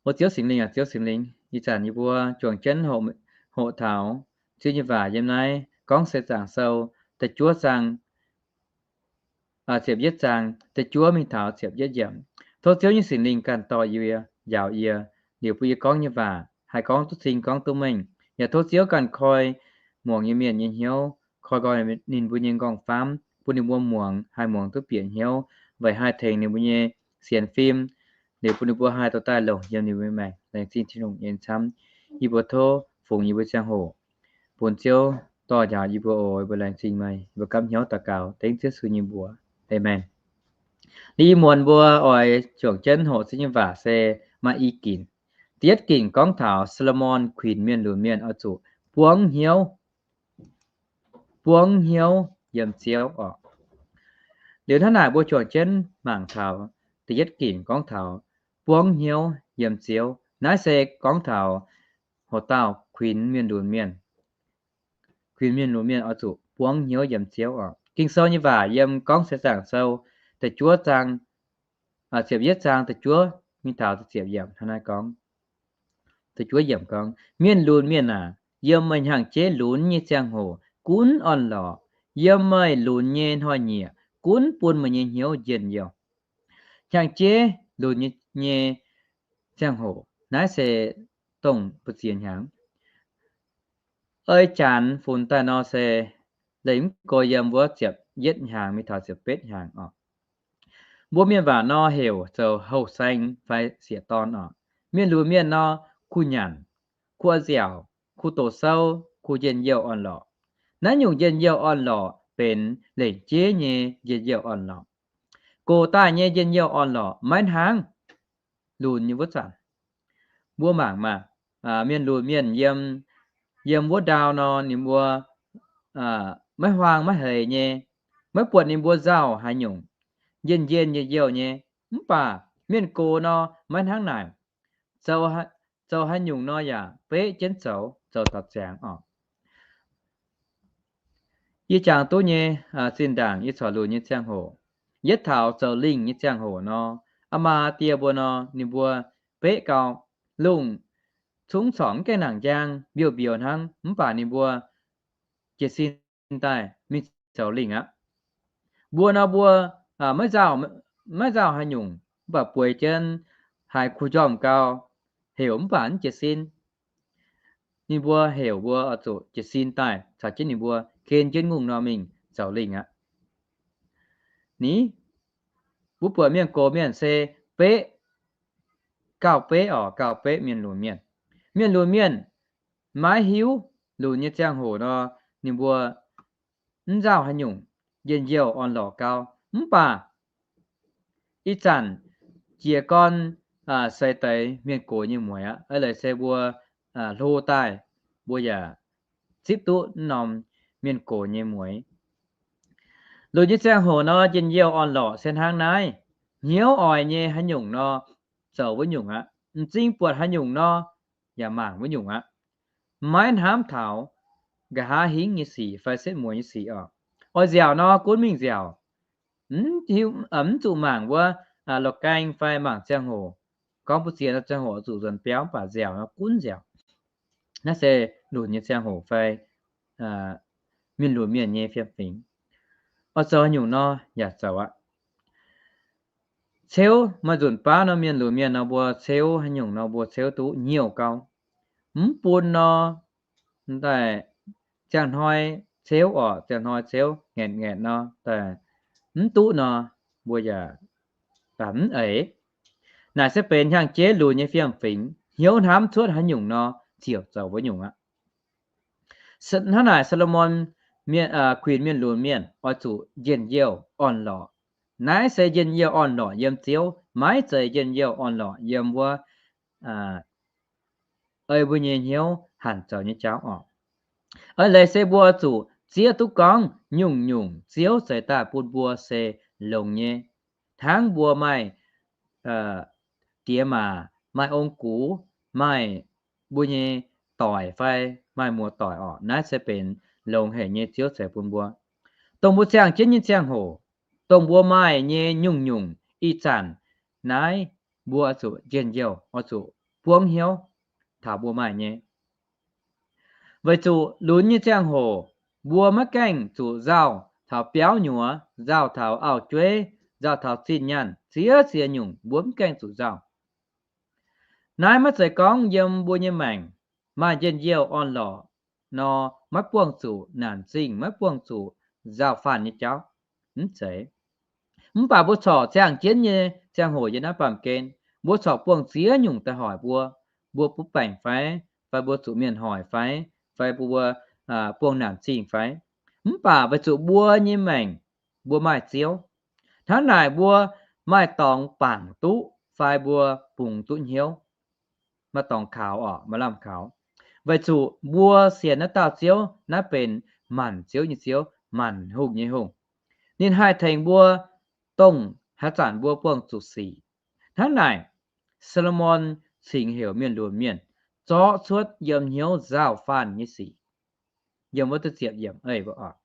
O Ziouv Singx Lingh aac, Ziouv Singx Lingh, ih zanc yie mbuo juangc jienv hoqc taux Ziouv nyei waac yiem naaiv Gorngv Seix Zaangc Sou da'juov zaang, ziepc yietv zaang da'juov mingh taux ziepc yietv yiemc. Tov Ziouv nyei Singx Lingh ganh dorh yie, njaaux yie, liuz bun yie gorngv nyei waac haih gorngv duqv cing, gorngv duqv mengh. Yaac tov Ziouv ganh koi muangx nyei mienh nyei hnyouv, koi nqoi ninh mbuo nyei nqorngv-famv, bun ninh mbuo muangx haih muangx duqv bieqc hnyouv, weic haih tengx ninh mbuo nyei sienx fim, liuz bun ninh mbuo haih dorh daaih longc yiem ninh mbuo nyei maengc. Laengz zingh Tin-Hungh nyei camv. Yie mbuo tov fungx yie mbuo ziangh hoc bun Ziouv dorh njaaux yie mbuo oc. Yie mbuo laengz zingh meih. Yie mbuo gapv hnyouv daux gaux dengv Ziouv Yesu nyei mbuox. Aamen. Liuz ih muonz mbuo oix juangc jienv hoqc Ziouv nyei waac se maaih i ginc. Da'yietv ginc gorngv taux Saa^lo^morn kuinx mienh lunx mienh oix zuqc buangv hnyouv, buangv hnyouv yiem Ziouv oc. Liuz hnangv naaic mbuo juangc jienv mangc taux da'yietv ginc gorngv taux buangv hnyouv yiem Ziouv. Naaiv se gorngv taux hoc dauh kuinx mienh lunx mienh, kuinx mienh lunx mienh oix zuqc buangv hnyouv yiem Ziouv oc. Ging-Sou nyei waac yiem Gorngv Seix Zaangc Sou da'juov zaang, ziepc yietv zaang da'juov mingh taux ziepc yiemc hnangv naaiv gorngv. Da'juov yiemc gorngv, Mienh lunx mienh aac, yiem meih hnyangx-jeiv lunx nyei ziangh hoc gunv orn-lorqc. Yiem meih lunx nyei hnoi-nyieqc gunv bun meih nyei hnyouv njien-youh. Hnyangx-jeiv lunx nyei, nyei ziangh hoc, naaiv se dongh mbu'ziex hnyangx. Ei janx funx daaih nor se lengc mv go yiem wuov ziepc yietv hnyangx mingh taux ziepc betv hnyangx oc. Mbuo mienh waac nor heuc zoux houh saeng fai sieqv dorn oc. Mienh lunx mienh nor kuh nyanc, kuh oix nziaauc, kuh doqc souv, kuh njien-youh orn-lorqc. Naaiv nyungc njien-youh orn-lorqc benx lengc jeiv nyei njien-youh orn-lorqc. Gox daaih nyei njien-youh orn-lorqc maiv hnangv lunx nyei wuov zanc. Mbuo mangc maah, mienh lunx mienh yiem, yiem wuov ndau nor ninh mbuo maiv huaang maiv heix nyei, maiv buatc ninh mbuo nzauh haaix nyungc, njien-njien njien-youh nyei. Mv baac mienh gox nor maiv hnangv naaic. Zoux haaix nyungc nor yaac beqv jienv zoux, zoux taux ziangx oc. Yie jangx duqv nyei, zinh ndaangc yie corc lunx nyei ziangh hoc, yietv taux zoux lingh nyei ziangh hoc nor, aa maa die mbuo nor ninh mbuo beqv gau, lungh cungv corc mv gaengh nangc njang, mbiouh mbiouh hnangv, mv baac ninh mbuo jiez sin daaih mingh zoux lingh aqv. Mbuo nor mbuo maiv nzauh, maiv nzauh haaix nyungc, mv baac bueix jienv haiz kuh njormh gau, heuc mv baac mv jiez sin. Ninh mbuo heuc mbuo oix zuqc jiez sin daaih caux jienv ninh mbuo ken jienv ngongh nor mingh zoux lingh aqv. Ni, mbuo buatc mienh gox mienh se beqv, gauh beqv oc, gauh beqv mienh lunx mienh. Mienh lunx mienh maiv hiuv lunx nyei ziangh hoc nor, ninh mbuo mv nzauh haaix nyungc, njien-youh orn-lorqc gau. Mv baac ih zanc jiez gorn seix deix mienh gox nyei mueiz aqv. Eix leiz se mbuo hlo daaih, mbuo yaac zipv duqv norm mienh gox nyei mueiz. Lunx nyei ziangh hoc nor, njien-youh orn-lorqc se hnangv naaiv. Hnyouv oix nyei haaix nyungc nor, zoux wuov nyungc aqv. M'zing buatc haaix nyungc nor, yaac mangc wuov nyungc aqv. Maiv hnamv taux nqa'haav hingv nyei sic fai setv mueiz nyei sic oc. Oix nziaauc nor, gunv mingh nziaauc. Mv zuqc mangc wuov la'gaeng fai mangc ziangh hoc. Gorngv mbu'ziex nor, ziangh hoc zuqc nzuonx biauv, mv baac nziaauc nor gunv nziaauc. Naaiv se lunx nyei ziangh hoc fai mienh lunx mienh nyei fiem-fingx. Oix zoux haaix nyungc nor yaac zoux aqv. Ceuv maaih nzunc baav nor, mienh lunx mienh nor mbuo ceuv haaix nyungc nor mbuo ceuv duqv nyouh gau. Mv bun nor, daaih ziangh hnoi ceuv oc, ziangh hnoi ceuv ngaetc ngaetc nor, daaih mv duqv nor, mbuo yaac mv eix. Naaic se benx hnyangx-jeiv lunx nyei fiem-fingx, hnyouv hnamv cuotv haaix nyungc nor, ziouc zoux wuov nyungc aqv. Hnangv naaic, Saa^lo^morn kuinx mienh lunx mienh oix zuqc njien-youh orn-lorqc. Naaiv se njien-youh orn-lorqc yiem Ziouv, maiv zeiz njien-youh orn-lorqc yiem wuov ei mbuo nyei hnyouv hanc zoux nyei jauv oc. Eix leiz se mbuo zuqc zieqv duqv gorngv nyungc-nyungc Ziouv zeix daaih bun mbuo se longx nyei. Hnangv mbuo maaih diex maac, maaih ong-gux, maaih mbuo nyei doic fai maaih muoz-doic oc, naaiv se benx longx haic nyei Ziouv zeix bun mbuo. Dongh mbuo ziangh jienv nyei ziangh hoc, dongh mbuo maaih nyei nyungc-nyungc ih zanc naaiv, mbuo oix zuqc njien-youh, oix zuqc buangv hnyouv taux mbuo maaih nyei. Weic zuqc lunx nyei ziangh hoc, mbuo maiv gaengh zuqc nzauh taux biauv nyuoz, nzauh taux auv-jueiv, nzauh taux zinh nyaanh, ziex ziex nyungc mbuo mv gaengh zuqc nzauh. Naaiv maiv zeiz gorngv yiem mbuo nyei maengc maaih njien-youh orn-lorqc nor, maiv buangh zuqc naanc zingh, maiv buangh zuqc nzauh faanh nyei jauv. Mv zeiz. Mv baac mbuo corc ziangh jienv nyei ziangh hoc yiem naaiv baamh gen, mbuo corc buangh ziex nyungc daaih hoic mbuo, mbuo butv baengc fai, fai mbuo zuqc mienh hoic fai, fai mbuo buangh naanc zingh fai. Mv baac weic zuqc mbuo nyei maengc, mbuo maaih Ziouv. Hnangv naaic mbuo maaih dorngx bangc duqv fai mbuo bungx duqv hnyouv, maaih dorngx kaux oc, maaih lamh kaux. Weic zuqc mbuo sienx naaiv dauh Ziouv, naaiv benx maanc ziouv nyei Ziouv, maanc hungh nyei Hungh. Ninh haih tengx mbuo, dongh haaix zanc mbuo buangh zuqc sic. Hnangv naaic, Saa^lo^morn cingx heuc mienh lunx mienh zorqv cuotv yiem hnyouv nzauh faanh nyei sic. Yiem wuov ziepc yiemc ei mbuo oc.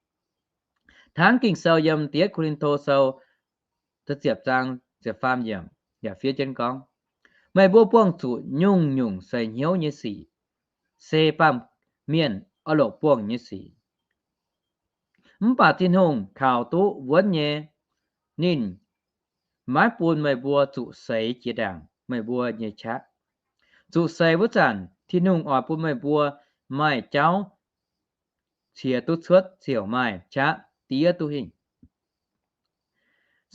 Hnangv Ging-Sou yiem Da'yietv Ko^lin^to Sou ziepc zaang ziepc faam yiemc yaac fiev jienv gorngv, meih mbuo buangh zuqc nyungc-nyungc seix hnyouv nyei sic, se baamh mienh oix longc buangh nyei sic. Mv baac Tin-Hungh kaux duqv wuonv nyei, ninh maiv bun meih mbuo zuqc seix jiex ndaangc meih mbuo nyei qaqv. Zuqc seix wuov zanc, Tin-Hungh oix bun meih mbuo maaih jauv qiex duqv cuotv ziouc maaih qaqv diev duqv hingh.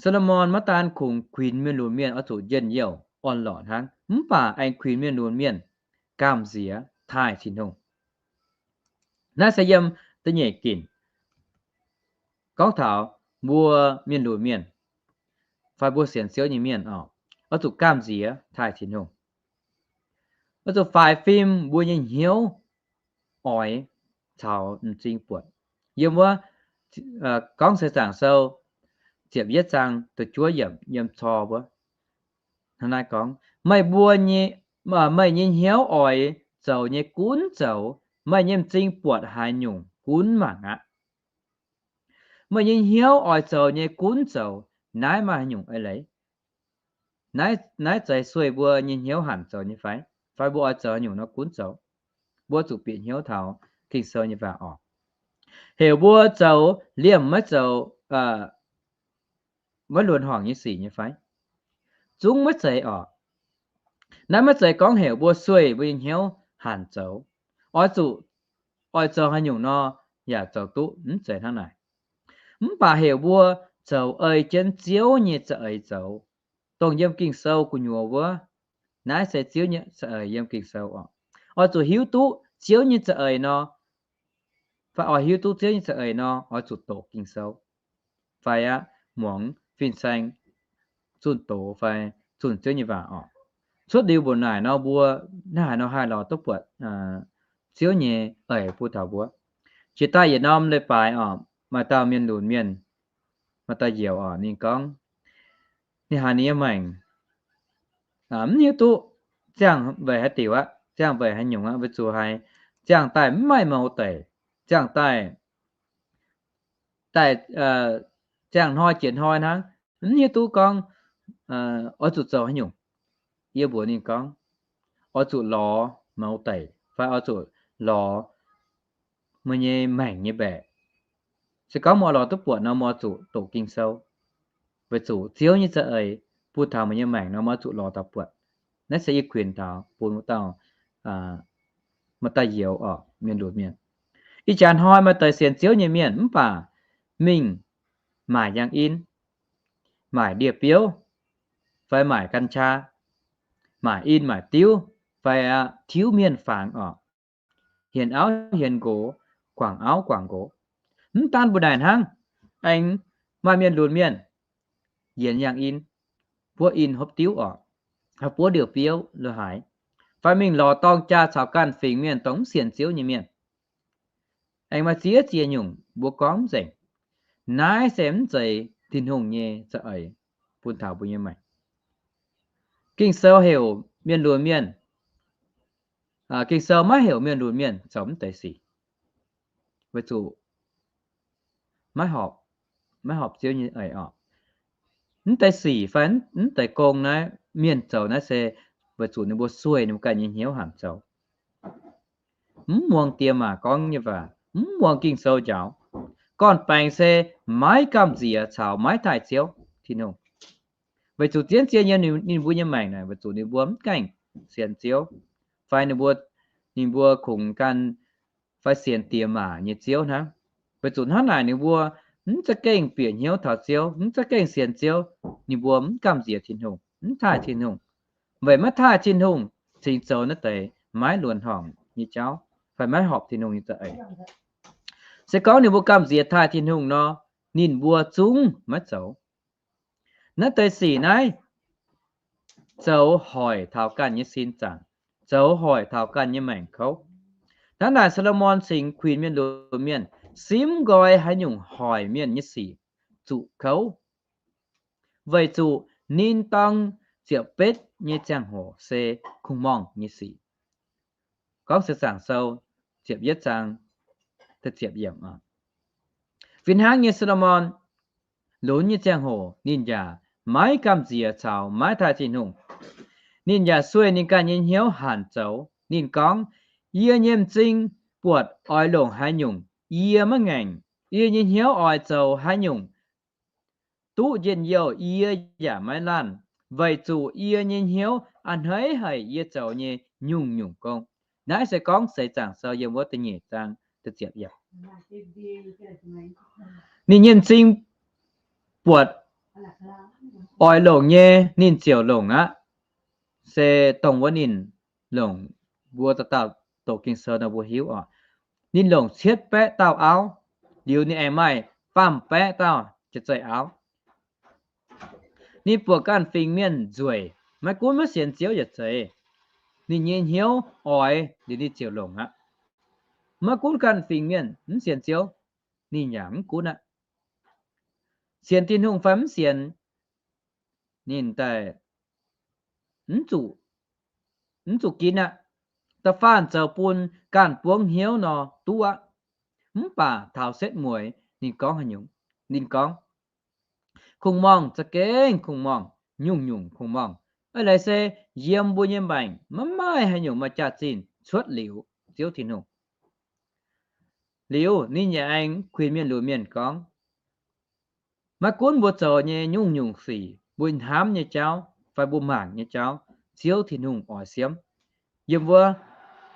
Saa^lo^morn maiv daan kungx kuinx mienh lunx mienh oix zuqc njien-youh orn-lorqc hnangv, mv baac aengx kuinx mienh lunx mienh gamh nziex taaih Tin-Hungh. Naaiv se yiem da'nyeic ginc gorngv taux mbuo mienh lunx mienh fai mbuo sienx Ziouv nyei mienh oc, oix zuqc gamh nziex taaih Tin-Hungh. Oix zuqc faix fim mbuo nyei hnyouv oix caux m'zing buatc. Yiem wuov Gorngv Seix Zaangc Sou ziepc yietv zaang da'juov yiemc yiem cor wuov, hnangv naaiv gorngv, meih mbuo, meih nyei hnyouv oix zoux nyei gunv zoux, meih nyei m'zing buatc haaix nyungc gunv mangc aqv. Meih nyei hnyouv oix zoux nyei gunv zoux, naaiv maaih haaix nyungc eix leiz? Naaiv, naaiv zeiz sueih mbuo nyei hnyouv hanc zoux nyei fai? Fai mbuo oix zoux haaix nyungc nor gunv zoux? Mbuo zuqc bieqc hnyouv taux Ging-Sou nyei waac oc. Heuc mbuo zoux liemh maiv zoux, maiv luonx horngc nyei sic nyei fai? Zungv maiv zeiz oc. Naaiv maiv zeiz gorngv heuc mbuo sueih mbuo nyei hnyouv hanc zoux, oix zuqc, oix zoux haaix nyungc nor yaac zoux duqv, mv zeiz hnangv naaic. Mv baac heuc mbuo zoux ei jienv Ziouv nyei za'eix zoux, dongh yiem Ging-Sou gu'nyuoz wuov. Naaiv se Ziouv nyei za'eix yiem Ging-Sou oc. Oix zuqc hiuv duqv Ziouv nyei za'eix nor, fai oix hiuv duqv Ziouv nyei za'eix nor, oix zuqc doqc Ging-Sou, fai aqv, muangx fin-saeng zunh doz fai zunh Ziouv nyei waac oc. Cuotv liuz mbuoqc naaic nor, mbuo naaiv haaix nor haih lorz duqv buatc Ziouv nyei eix bun taux mbuo. Jiex daaih yietc norm leiz-baaix oc, maaih dauh mienh lunc mienh, maaih dauh njoux oc, ninh gorngv, ninh haiz ninh nyei maengc mv hiuv duqv ziangh weic haaix diuc aqv, ziangh weic haaix nyungc aqv, weic zuqc haiz ziangh daaih mv maaih mouz deic, ziangh daaih, daaih, ziangh hnoi jiex hnoi hnangv, mv hiuv duqv gorngv oix zuqc zoux haaix nyungc. Yie mbuox ninh gorngv, oix zuqc lorz mouz deic fai oix zuqc lorz meih nyei maengc nyei mbaeqc. Se gorngv meih oix lorz duqv buatc nor, meih oix zuqc doqc Ging-Sou, weic zuqc Ziouv nyei za'eix bun taux meih nyei maengc nor, meih oix zuqc lorz taux buatc. Naaiv se yie kuinx taux bun wuov dauh, maaih dauh njoux oc, mienh lunc mienh. Ih jaax hnoi maaih deix sienx Ziouv nyei mienh mv baac mingh maaic yangh in, maaic ndie-biouv, fai maaic gan qaa, maaic in maaic diuv, fai tiuv mienh fangx oc, hienx auv hienx nqox, guangc auv guangc nqox. Mv daan mbuo naaic hnangv, aengx maaih mienh lunc mienh yienx yangh in, buov in hopv diuv oc, buov ndie-biouv lo haaix, fai mingh lorz dorng jaa caux ganh fingx mienh dongh mv sienx Ziouv nyei mienh. Aengx maaih ziex ziex nyungc mbuo gorngv mv nzengc. Naaiv se mv zeiz Tin-Hungh nyei za'eix bun taux mbuo nyei maengc. Ging-Sou heuc mienh lunc mienh, Ging-Sou maiv heuc mienh lunc mienh zoux mv deix sic, weic zuqc maiv horpc. maiv horpc Ziouv nyei eix oc. Mv deix sic fai mv deix gong naaiv mienh zoux naaiv se weic zuqc ninh mbuo sueih ninh mbuo ganh nyei hnyouv hanc zoux. Mv muangx diex maac gorngv nyei waac, mv muangx Ging-Sou njaaux. Gorn-baengx se maiv gamh nziex caux maiv taaih Ziouv Tin-Hungh. Weic zuqc zien-zien yiem ninh mbuo nyei maengc naaic, weic zuqc ninh mbuo mv gaengh sienx Ziouv, fai ninh mbuo, ninh mbuo kungx gan fai sienx diex maac nyei ziouv hnangv. Weic zuqc hnangv naaic ninh mbuo mv za'gengh bieqc hnyouv taux Ziouv, mv za'gengh sienx Ziouv, ninh mbuo mv gamh nziex Tin-Hungh, mv taaih Tin-Hungh. Weic maiv taaih Tin-Hungh cingx zoux naaiv deix maiv luonx horngc nyei jauv fai maiv horpc Tin-Hungh nyei za'eix. Se gorngv ninh mbuo gamh nziex taaih Tin-Hungh nor, ninh mbuo zungv maiv zoux naaiv deix sic naaiv, zoux hoic taux ganh nyei sin zaangc, zoux hoic taux ganh nyei maengc kouv. Hnangv naaic Saa^lo^morn cingx kuinx mienh lunx mienh simv nqoi haaix nyungc hoic mienh nyei sic zuqc kouv, weic zuqc ninh dorng ziepc betv nyei ziangh hoc se kungx-morngh nyei sic. Gorngv se Zaangc Sou ziepc yietv zaang, fih hnangv nyei Saa^lo^morn lunx nyei ziangh hoc ninh yaac maiv gamh nziex caux maiv taaih Tin-Hungh. Ninh yaac sueih ninh ganh nyei hnyouv hanc zoux. Ninh gorngv, yie nyei m'zing buatc oix longc haaix nyungc yie maiv ngaengc. Yie nyei hnyouv oix zoux haaix nyungc duqv njien-youh yie yaac maiv laanh, weic zuqc yie nyei hnyouv a'hneiv haic yie zoux nyei nyungc-nyungc gong. Naaiv se gorngv seix Zaangc Sou yiem wuov da'nyeic zaang. Ninh nyei m'zing buatc oix longc nyei, ninh ziouc longc aqv. Se dongh wuov ninh longc, mbuo dauh dauh doqc Ging-Sou nor mbuo hiuv oc. Ninh longc cietv baeqv dauh auv, liuz ninh aengx maaih faam baeqv dauh jiex zeih auv. Ninh buatc ganh fingx mienh nzueic, maiv gunv maiv sienx Ziouv yaac zeiz, ninh nyei hnyouv oix liuz ninh ziouc longc aqv. Maiv gunv ganh fingx mienh mv sienx Ziouv, ninh yaac mv gunv aqv. Sienx Tin-Hungh fai mv sienx, ninh daaih mv zuqc, mv zuqc ginv aqv. Da'faanh zoux bun ganh buangv hnyouv nor duqv aqv. Mv baac taux setv mueiz ninh gorngv haaix nyungc? Ninh gorngv, kungx-morngh za'gengh kungx-morngh, nyungc-nyungc kungx-morngh. Eix leiz se yiem mbuo nyei maengc maiv maaih haaix nyungc maaih jaax-zinh cuotv liuz Ziouv Tin-Hungh. Liuz ninh yaac aengx kuinx mienh lunx mienh gorngv, maiv gunv mbuo zoux nyei nyungc-nyungc sic, mbuo hnamv nyei jauv fai mbuo mangc nyei jauv, Ziouv Tin-Hungh oix siemv. Yiem wuov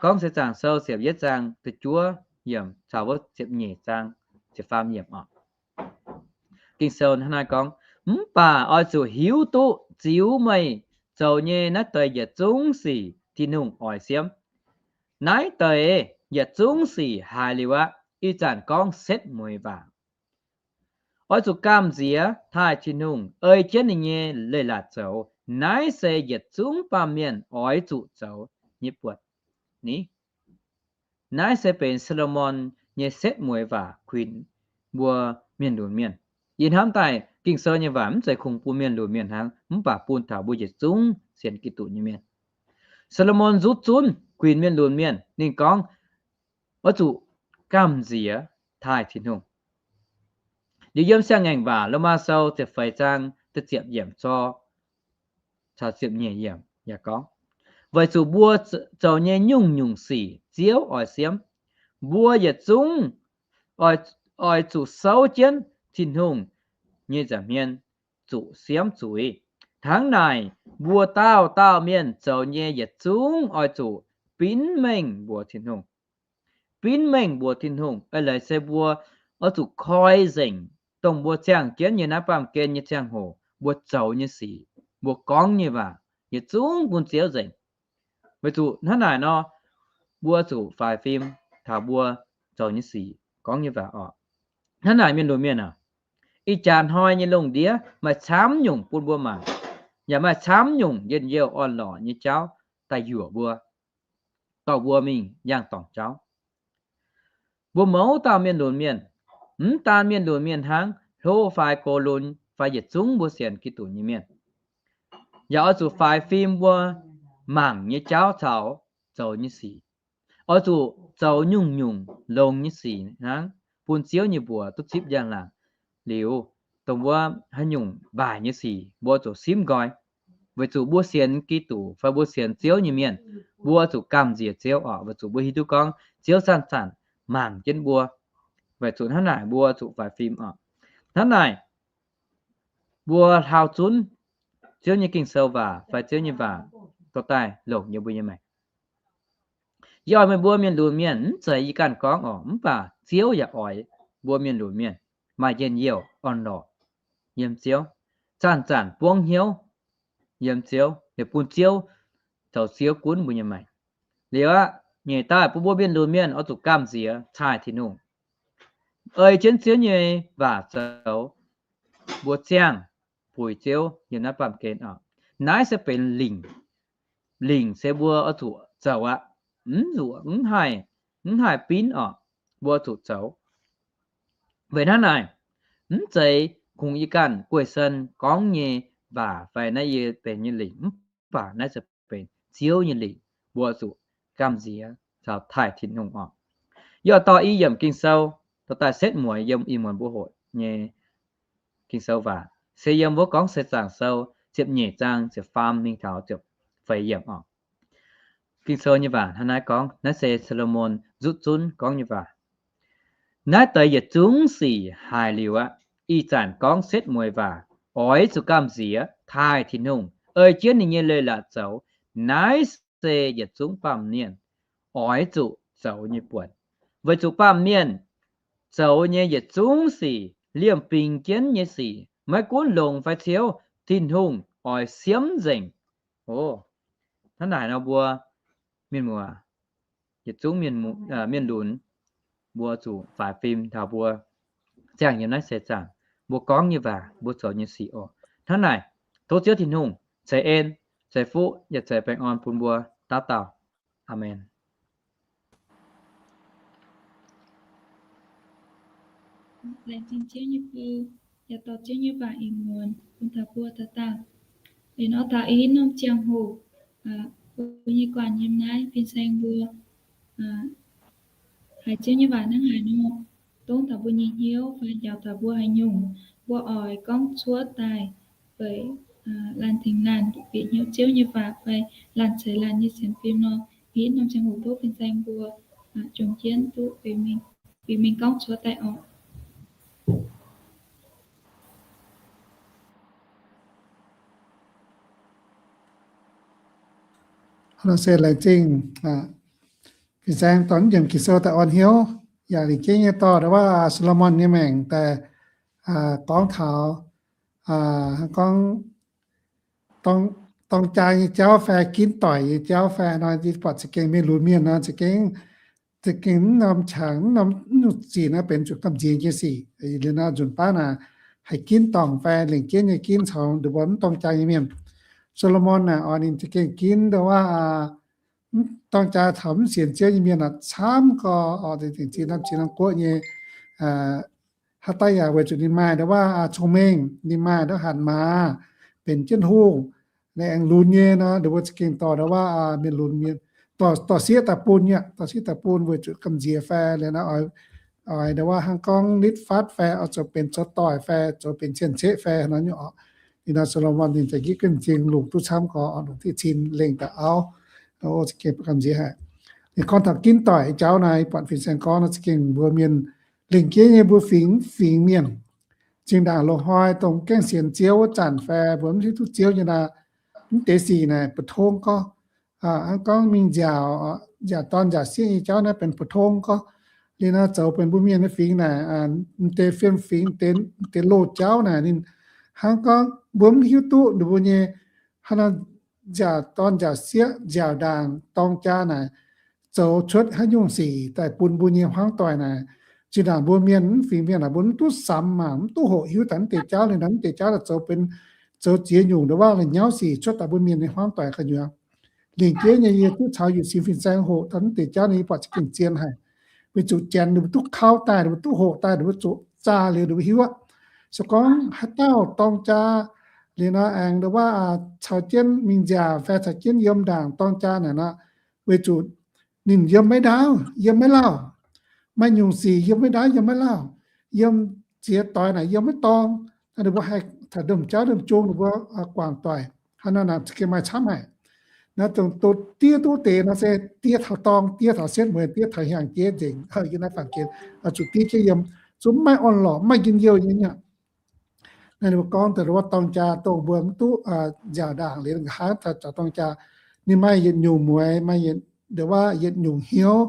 Gorngv Seix Zaangc Sou ziepc yietv zaang da'juov yiemc caux wuov ziepc nyeic zaang ziepc faam yiemc oc. Ging-Sou hnangv naaiv gorngv, mv baac oix zuqc hiuv duqv ziux meih zoux nyei naaiv deix yietc zungv sic Tin-Hungh oix siemv. Naaiv deix yietc zungv sic haiz liuz aqv. Ih zanc gorngv setv mueiz waac. Oix zuqc gamh nziex taaih Tin-Hungh, ei jienv ninh nyei leiz-latc zoux. Naaiv se yietc zungv baamh mienh oix zuqc zoux nyei buonc ni. Naaiv se benx Saa^lo^morn nyei setv mueiz waac kuinx mbuo mienh lunx mienh. Yie hnamv daaih Ging-Sou nyei waac mv zeiz kungx bun mienh lunx mienh hnangv, mv baac bun taux mbuo yietc zungv sienx Giduc nyei mienh. Saa^lo^morn nzutv zunv kuinx mienh lunx mienh, ninh gorngv, oix zuqc gamh nziex taaih Tin-Hungh. Liuz yiem Siang-Ngaengc Waac Lomaa Sou ziepc feix zaang da'ziepc yiemc zor caux ziepc nyeic yiemc yaac gorngv, weic zuqc mbuo zoux nyei nyungc-nyungc sic Ziouv oix siemv. Mbuo yietc zungv oix zuqc souv jienv Tin-Hungh nyei nza'hmien zuqc siemv zuiz. Hnangv naaic, mbuo dauh dauh mienh zoux nyei yietc zungv oix zuqc binv mengh mbuox Tin-Hungh. Binv mengh mbuox Tin-Hungh eix leiz se mbuo oix zuqc koi nzengc dongh mbuo ziangh jienv nyei naaiv baamh gen nyei ziangh hoc mbuo zoux nyei sic, mbuo gorngv nyei waac, yietc zungv bun Ziouv nzengc. Weic zuqc hnangv naaic nor, mbuo zuqc faix fim taux mbuo zoux nyei sic, gorngv nyei waac oc. Hnangv naaic, mienh lunx mienh aac, ih jaax hnoi nyei lungh ndiev maaih camv nyungc bun mbuo mangc, yaac maaih camv nyungc njien-youh orn-lorqc nyei jauv daaih yuoqc mbuo, dorh mbuo mingh yangh dorngc jauv. Mbuo mouz dauh mienh lunx mienh, mv daan mienh lunx mienh hnangv, hlo fai gox lunx fai yietc zungv mbuo sienx Giduc nyei mienh, yaac oix zuqc faix fim mbuo mangc nyei jauv caux zoux nyei sic. Oix zuqc zoux nyungc-nyungc longx nyei sic hnangv, bun Ziouv nyei mbuox duqv zipv njang-laangc. Liuz, dongh wuov haaix nyungc waaic nyei sic mbuo zuqc simv nqoi. Weic zuqc mbuo sienx Giduc fai mbuo sienx Ziouv nyei mienh, mbuo zuqc gamh nziex Ziouv oc. Weic zuqc mbuo hiuv duqv gorngv Ziouv zanc-zanc mangc jienv mbuo. Weic zuqc hnangv naaic mbuo zuqc faix fim oc. Hnangv naaic, mbuo hlauv zunv Ziouv nyei Ging-Sou waac fai Ziouv nyei waac dorh daaih longc yiem mbuo nyei maengc. Yie oix meih mbuo mienh lunx mienh, mv zeiz yie ganh gorngv oc, mv baac Ziouv yaac oix mbuo mienh lunx mienh maaih njien-youh orn-lorqc yiem Ziouv, zanc-zanc buangv hnyouv yiem Ziouv, liuz bun Ziouv zoux Ziouv gunv mbuo nyei maengc. Liuz aqv, nyeic daaih bun mbuo mienh lunx mienh oix zuqc gamh nziex taaih Tin-Hungh, ei jienv Ziouv nyei waac zoux, mbuo ziangh buix Ziouv yiem naaiv baamh gen oc. Naaiv se benx lingc. Lingc se mbuo oix zuqc zoux aqv. Mv zuqc, mv haih, mv haih binv oc. Mbuo zuqc zoux. Weic hnangv naaic, mv zeiz kungx yie ganh Guei Sen gorngv nyei waac fai naaiv yie benx nyei lingc, mv baac naaiv se benx Ziouv nyei lingc. Mbuo zuqc gamh nziex caux taaih Tin-Hungh oc. Yie dorh i yiemc Ging-Sou dorh daaih setv mueiz yiem ih muonz mbuo hoqc nyei Ging-Sou waac, se yiem wuov Gorngv Seix Zaangc Sou ziepc nyeic zaang ziepc faam mingh taux ziepc feix yiemc oc. Ging-Sou nyei waac hnangv naaiv gorngv, naaiv se Saa^lo^morn nzutv zunv gorngv nyei waac. Naaiv deix yietc zungv sic haiz liuz aqv, ih zanc gorngv setv mueiz waac, oix zuqc gamh nziex taaih Tin-Hungh, ei jienv ninh nyei leiz-latc zoux. Naaiv se yietc zungv baamh mienh oix zuqc zoux nyei buonc. Weic zuqc baamh mienh zoux nyei yietc zungv sic, liemh bingx jienv nyei sic, maiv gunv longx fai ciouv, Tin-Hungh oix siemv nzengc. O, hnangv naaic nor mbuo mienh muoz, yietc zungv mienh, mienh lunx, mbuo zuqc faix fim taux mbuo ziangh yiem naaiv seix zaangc, mbuo gorngv nyei waac, mbuo zoux nyei sic oc. Hnangv naaic, tov Ziouv Tin-Hungh ceix en, ceix fuqv, yaac ceix baengh orn bun mbuo dauh dauh. Aamen. Laengz zingh Ziouv nyei bou, yaac dorh Ziouv nyei waac ih muonz bun taux mbuo dauh dauh. Liuz nor taux ih norm ziangh hoc, mbuo nyei guanh yiem naaiv fin-saeng mbuo haiz Ziouv nyei waac hnangv haaix nor, dongv taux mbuo nyei hnyouv fai njaaux taux mbuo haaix nyungc, mbuo oix gorngv cuotv daaih, weic laanh tengx laanh bieqc hnyouv Ziouv nyei waac fai laanh ceix laanh nyei sienx fim nor, ih norm ziangh hoc tov fin-saeng mbuo jomc jienv duqv fingx mingh gorngv cuotv daaih oc. Nor se laengz zingh fin-saeng dorh yiemc Ging-Sou daaih orn hnyouv, yaac lingc jeiv nyei dorh ndau wuov Saa^lo^morn nyei maengc daaih gorngv taux, gorngv dorng jaa nyei jauv fai ginv doic nyei jauv fai nor, yie buatc za'gengh mienh lunx mienh nor, za'gengh, za'gengh mv norm qangx, mv norm, mv nyungc sic naaiv benx zuqc gamh nziex nyei sic. Liuz nor nzunc baav naaic haih ginv dorngc fai lengc jeiv nyei ginv caux ndongc mbuo mv dorng jaa nyei mienh. Saa^lo^morn naaic oix ninh za'gengh ginv ndau wuov mv dorng jaa caux mv sienx Ziouv nyei mienh camv gorx oc, zinh norm zinh norm guoqv nyei. Haaix dauh yaac weic zuqc ninh maaih ndau wuov cong-mengh, ninh maaih ndau hatc maaz, benx jienv hungh, ninh aengx lunx nyei nor, ndongc mbuo za'gengh dorh ndau wuov mienh lunx mienh, dorh sieqv daaih bun nyei, dorh sieqv daaih bun weic zuqc gamh nziex fai liuz nor oix ndau wuov hnangv gorngv nitv fatv fai oix zoux benx zoux doic fai zoux benx cien-ceqv fai nor nyei oc. Liuz nor Saa^lo^morn ninh za'gengh ginv lungc duqv camv gorx oc, lungc diqv cin lengh daaih auv. Za'gengh gamh nziex haic. Ninh gorngv taux ginv doic jauv naaiv, buatc fin-saeng gorngv nor za'gengh mbuo mienh lengc jeiv nyei mbuo fingx, fingx mienh, zinh ndaangc loz-hnoi dongh gaengh sienx Ziouv wuov zanc fai mbuo mv hiuv duqv Ziouv nyei nor, mv deix sic naaic mbu'ndongx gorngv, hnangv gorngv mingh nziaauc, nziaauc dorn nziaauc sieqv nyei jauv naaiv benx mbu'ndongx gorngv. Liuz nor zoux benx mbuo mienh nyei fingx naaic, mv deix fiem fingx, mv deix loz-jauv naaic ninh hnangv gorngv mbuo mv hiuv duqv ninh mbuo nyei hnangv nor nziaauc dorn nziaauc sieqv nziaauc ndaangc dorng jaa naaic zoux cuotv haaix nyungc sic daaih bun mbuo nyei hmuangv doic naaic. Zinh ndaangc mbuo mienh mv fingx mienh naaic mbuo mv duqv samx maah, mv duqv hoqc hiuv daaih mv deix jauv liuz nor mv deix jauv daaih zoux benx, zoux ziex nyungc ndau wuov la'nyauv sic cuotv daaih mbuo mienh nyei hmuangv doic gu'nyuoz. Lingc jeiv nyei yie duqv caux yietc sin fin-saeng hoqc daaih mv deix jauv nyei, yie buatc za'gengh zien haic. Weic zuqc janx ninh mbuo duqv kauv daaih, ninh mbuo duqv hoqc daaih, ninh mbuo zuqc zaah liuz ninh mbuo hiuv aqv. Se gorngv haaix dauh dorng jaa liuz nor aengx ndau wuov caux jienv mingh nziaauc fai caux jienv yiem ndaangc dorng jaa naaic nor, weic zuqc ninh yiem maiv ndaauv, yiem maiv lauh. Maaih nyungc sic yiem maiv ndaauv, yiem maiv lauh. Yiem ziex doix naaic yiem maiv dorng, Ninh mbuo haih taux domh jauv domh jung ninh mbuo guangc doic, hnangv nor naaic za'gengh maaih camv haic. Naaiv dongh diev duqv deix nor se diev taux dorng, diev taux setv mueiz, diev taux hiaangx jeiv nzengc, yiem naaiv faam gen, zuqc diev jienv yiem, zungv maiv orn-lorqc, maiv njien-youh nyei aqv. Naaiv ninh mbuo gorngv daaih wuov dorng jaa dongh mbuo mv duqv nziaauc ndaangc liuz nqa'haav taux dorng jaa, ninh maaih yietc nyungc mueiz, maaih yietc, nduov waac yietc nyungc hnyouv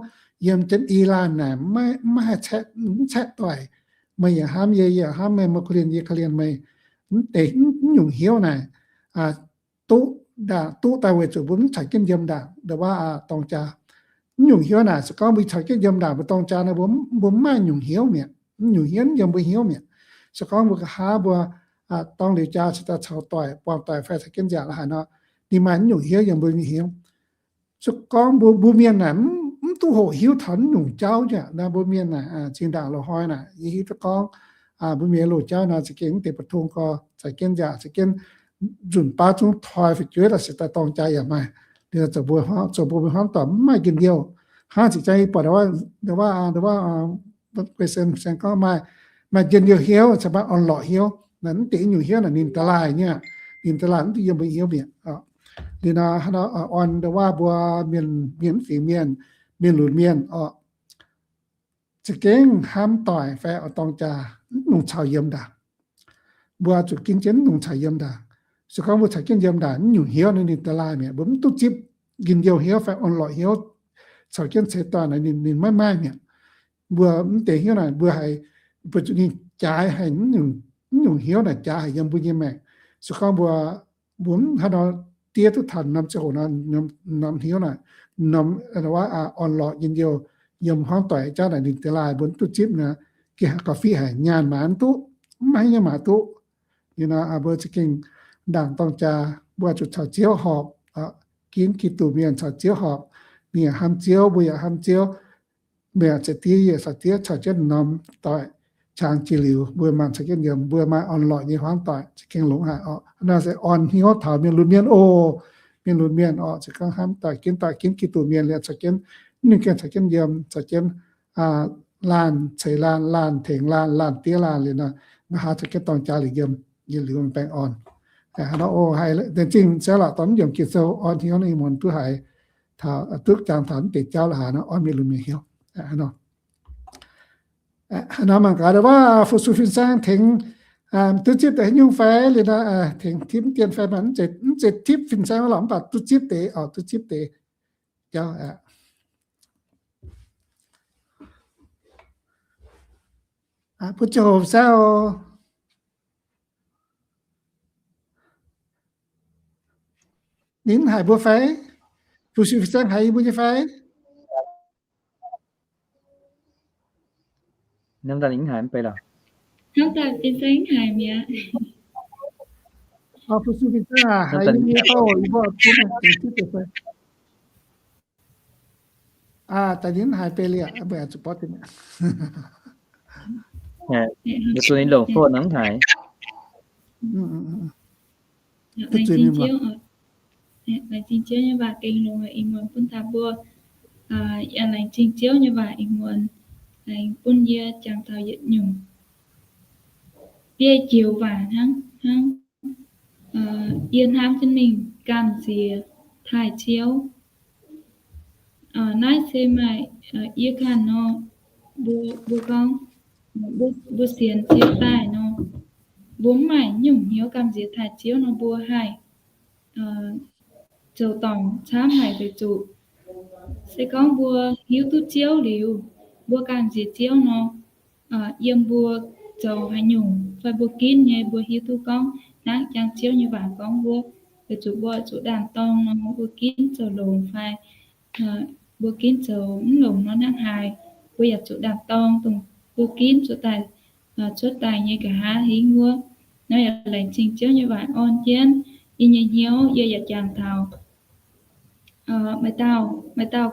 yiem jienv i laanh naaic, maiv haih caeqv, mv caeqv doic. Meih yaac hnamv yie, yie yaac hnamv meih, meih korv-lienh yie, yie korv-lienh meih. Mv deix mv nyungc hnyouv naaic duqv ndaangc, duqv daaih weic zuqc mbuo mv caux jienv yiem ndaangc, nduov waac dorng jaa. Mv nyungc hnyouv naaic se gorngv mbuo caux jienv yiem ndaangc mbuo dorng jaa nor, mbuo mv maaih nyungc hnyouv mi'aqv. Mv nyungc hnyouv yiem mbuo hnyouv mi'aqv. Se gorngv mbuo nqa'haav mbuo dorng liuz jaa cingx daaih caux doic, buangh doic fai caux jienv nziaauc la'haaix nor, ninh maaih mv nyungc hnyouv yiem mbuo nyei hnyouv. Se gorngv mbuo, mbuo mienh naaic mv duqv hoqc hiuv taux mv nyungc jauv aqv. Naaiv mbuo mienh naaic zinh ndaangc loz-hnoi naaic yie hiuv duqv gorngv mbuo mienh loz-jauv nor za'gengh mv deix mbu'ndongx gorx caux jienv nziaauc, caux jienv nzunc baav zungv toi fu'jueiv daaih se daaih dorng jaa yaac maaih. Ninh zoux mbuo, zoux mbuo mienh hmuangv doic mv maaih njien-youh. Hnangv zinh ziangx yie buatc nduov waac, nduov waac, guei sen gorngv maaih, maaih njien-youh hnyouv caux maaih orn-lorqc hnyouv. Naaiv mv deix nyungc hnyouv naaic ninh da'laaih nyei aqv. Ninh da'laaih mv duqv yiem mbuo hnyouv mi'aqv. Liuz nor, nduov waac mbuo mienh, mienh mv fingx mienh, mienh lunx mienh oc, za'gengh hnamv doic fai oix dorng jaa, mv nyungc caux yiem ndaangc. Mbuo zuqc ginv jienv mv nyungc caux yiem ndaangc. Se gorngv mbuo caux jienv yiem ndaangc, mv nyungc hnyouv naaiv ninh da'laaih mi'aqv. Mbuo mv duqv zipv njien-youh hnyouv fai orn-lorqc hnyouv caux jienv ceix doic naaic, ninh maiv maaih mi'aqv. Mbuo mv deix hnyouv naaic mbuo haiz, mbuo zuqc ninh jaaix haic, mv nyungc hnyouv naaic jaaix haic yiem mbuo nyei maengc. Se gorngv mbuo, mbuo mv haaix nor diev duqv taux norm ziangh hoc nor, norm hnyouv naaic, norm orn-lorqc njien-youh yiem hmuangv doic jauv naaic ninh da'laaih mbuo mv duqv zipv nor, gengh haiz gauh fiqv haic, nyaanh maaiz mv duqv, mv maaih haaix nyungc maaiz duqv. Liuz nor mbuo za'gengh ndaangc dorng jaa, mbuo zuqc caux Ziouv horpc, ginv Giduc mienh caux Ziouv horpc. Ninh yaac hnamv Ziouv, mbuo yaac hnamv Ziouv. Meih yaac caux diev, yie yaac caux diev, caux jienv norm doic qangx jiex liuz, mbuo maanc caux jienv yiem, mbuo maaih orn-lorqc nyei hmuangv doic, za'gengh longx haic oc. Naaiv se orn hnyouv taux mienh lunx mienh oc. Mienh lunx mienh oc, se gorngv hnamv doic, ginv doic, ginv Giduc mienh liuz caux jienv, ninh gengh caux jienv yiem, caux jienv laanh ceix laanh, laanh tengx laanh, laanh diev laanh liuz nor, nqa'haav caux jienv dorng jaa liuz yiem, yiem liuz baengh orn. Hnangv nor oc, haih laengz zingh Ziouv lorqc, dorh mv yiemc Ging-Sou orn hnyouv ninh muonz duqv haiz, taux duqv jangx taux mv deix jauv la'haaix nor, orn mienh lunx mienh hnyouv. Hnangv nor, hnangv nor mangc gaax wuov fu-sux fin-saeng tengx duqv zipv deix haaix nyungc fai liuz nor, tengx tipv dien fai mv zeiz tipv fin-saeng lorqc, mv baac duqv zipv deix oc, duqv zipv deix jauv aqv. Bun ziangh hoc saauv. Ninh haiz mbuo fai? Fu-sux fin-saeng haiz yie mbuo nyei fai? Hnamv daaih ninh haiz mv bei lorqc. Hnamv daaih fin-saeng haiz mi'aqv. Fu-sux fin-saeng haiz yie mbuo fai? Daaih ninh haiz bei liuz, mbuo zuqc borqv deix mi'aqv. Zuqc ninh longc phone nor mv haiz. Laengz zingh Ziouv, laengz zingh Ziouv nyei waac gengh longx ih muonz bun taux mbuo. Yaac laengz zingh Ziouv nyei waac ih muonz aengx bun yie jangx taux yietc nyungc biei joux waac hnangv, hnangv yie hnamv jienv mingh gamh nziex taaih Ziouv. Naaiv se maaih yie ganh nor, mbuo, mbuo gorngv mbuo sienx Ziouv daaih nor, mbuo mv maaih nyungc hnyouv gamh nziex taaih Ziouv nor, mbuo haih zoux dorngc camv haic weic zuqc se gorngv mbuo hiuv duqv Ziouv liuz, mbuo gamh nziex Ziouv nor, yiem mbuo zoux haaix nyungc fai mbuo ginv nyei, mbuo hiuv duqv gorngv hnangv jangx Ziouv nyei waac gorngv wuov, weic zuqc mbuo zuqc ndaam-dorng nor, mbuo ginv zoux longx fai mbuo ginv zoux mv longx nor hnangv haaix, mbuo yaac zuqc ndaam-dorng dongh mbuo ginv zuqc daaih, cuotv daaih nyei nqa'haav hingv wuov. Naaiv yaac laengz zingh Ziouv nyei waac orn jienv yie nyei hnyouv, yie yaac jangx taux maaih dauh, maaih dauh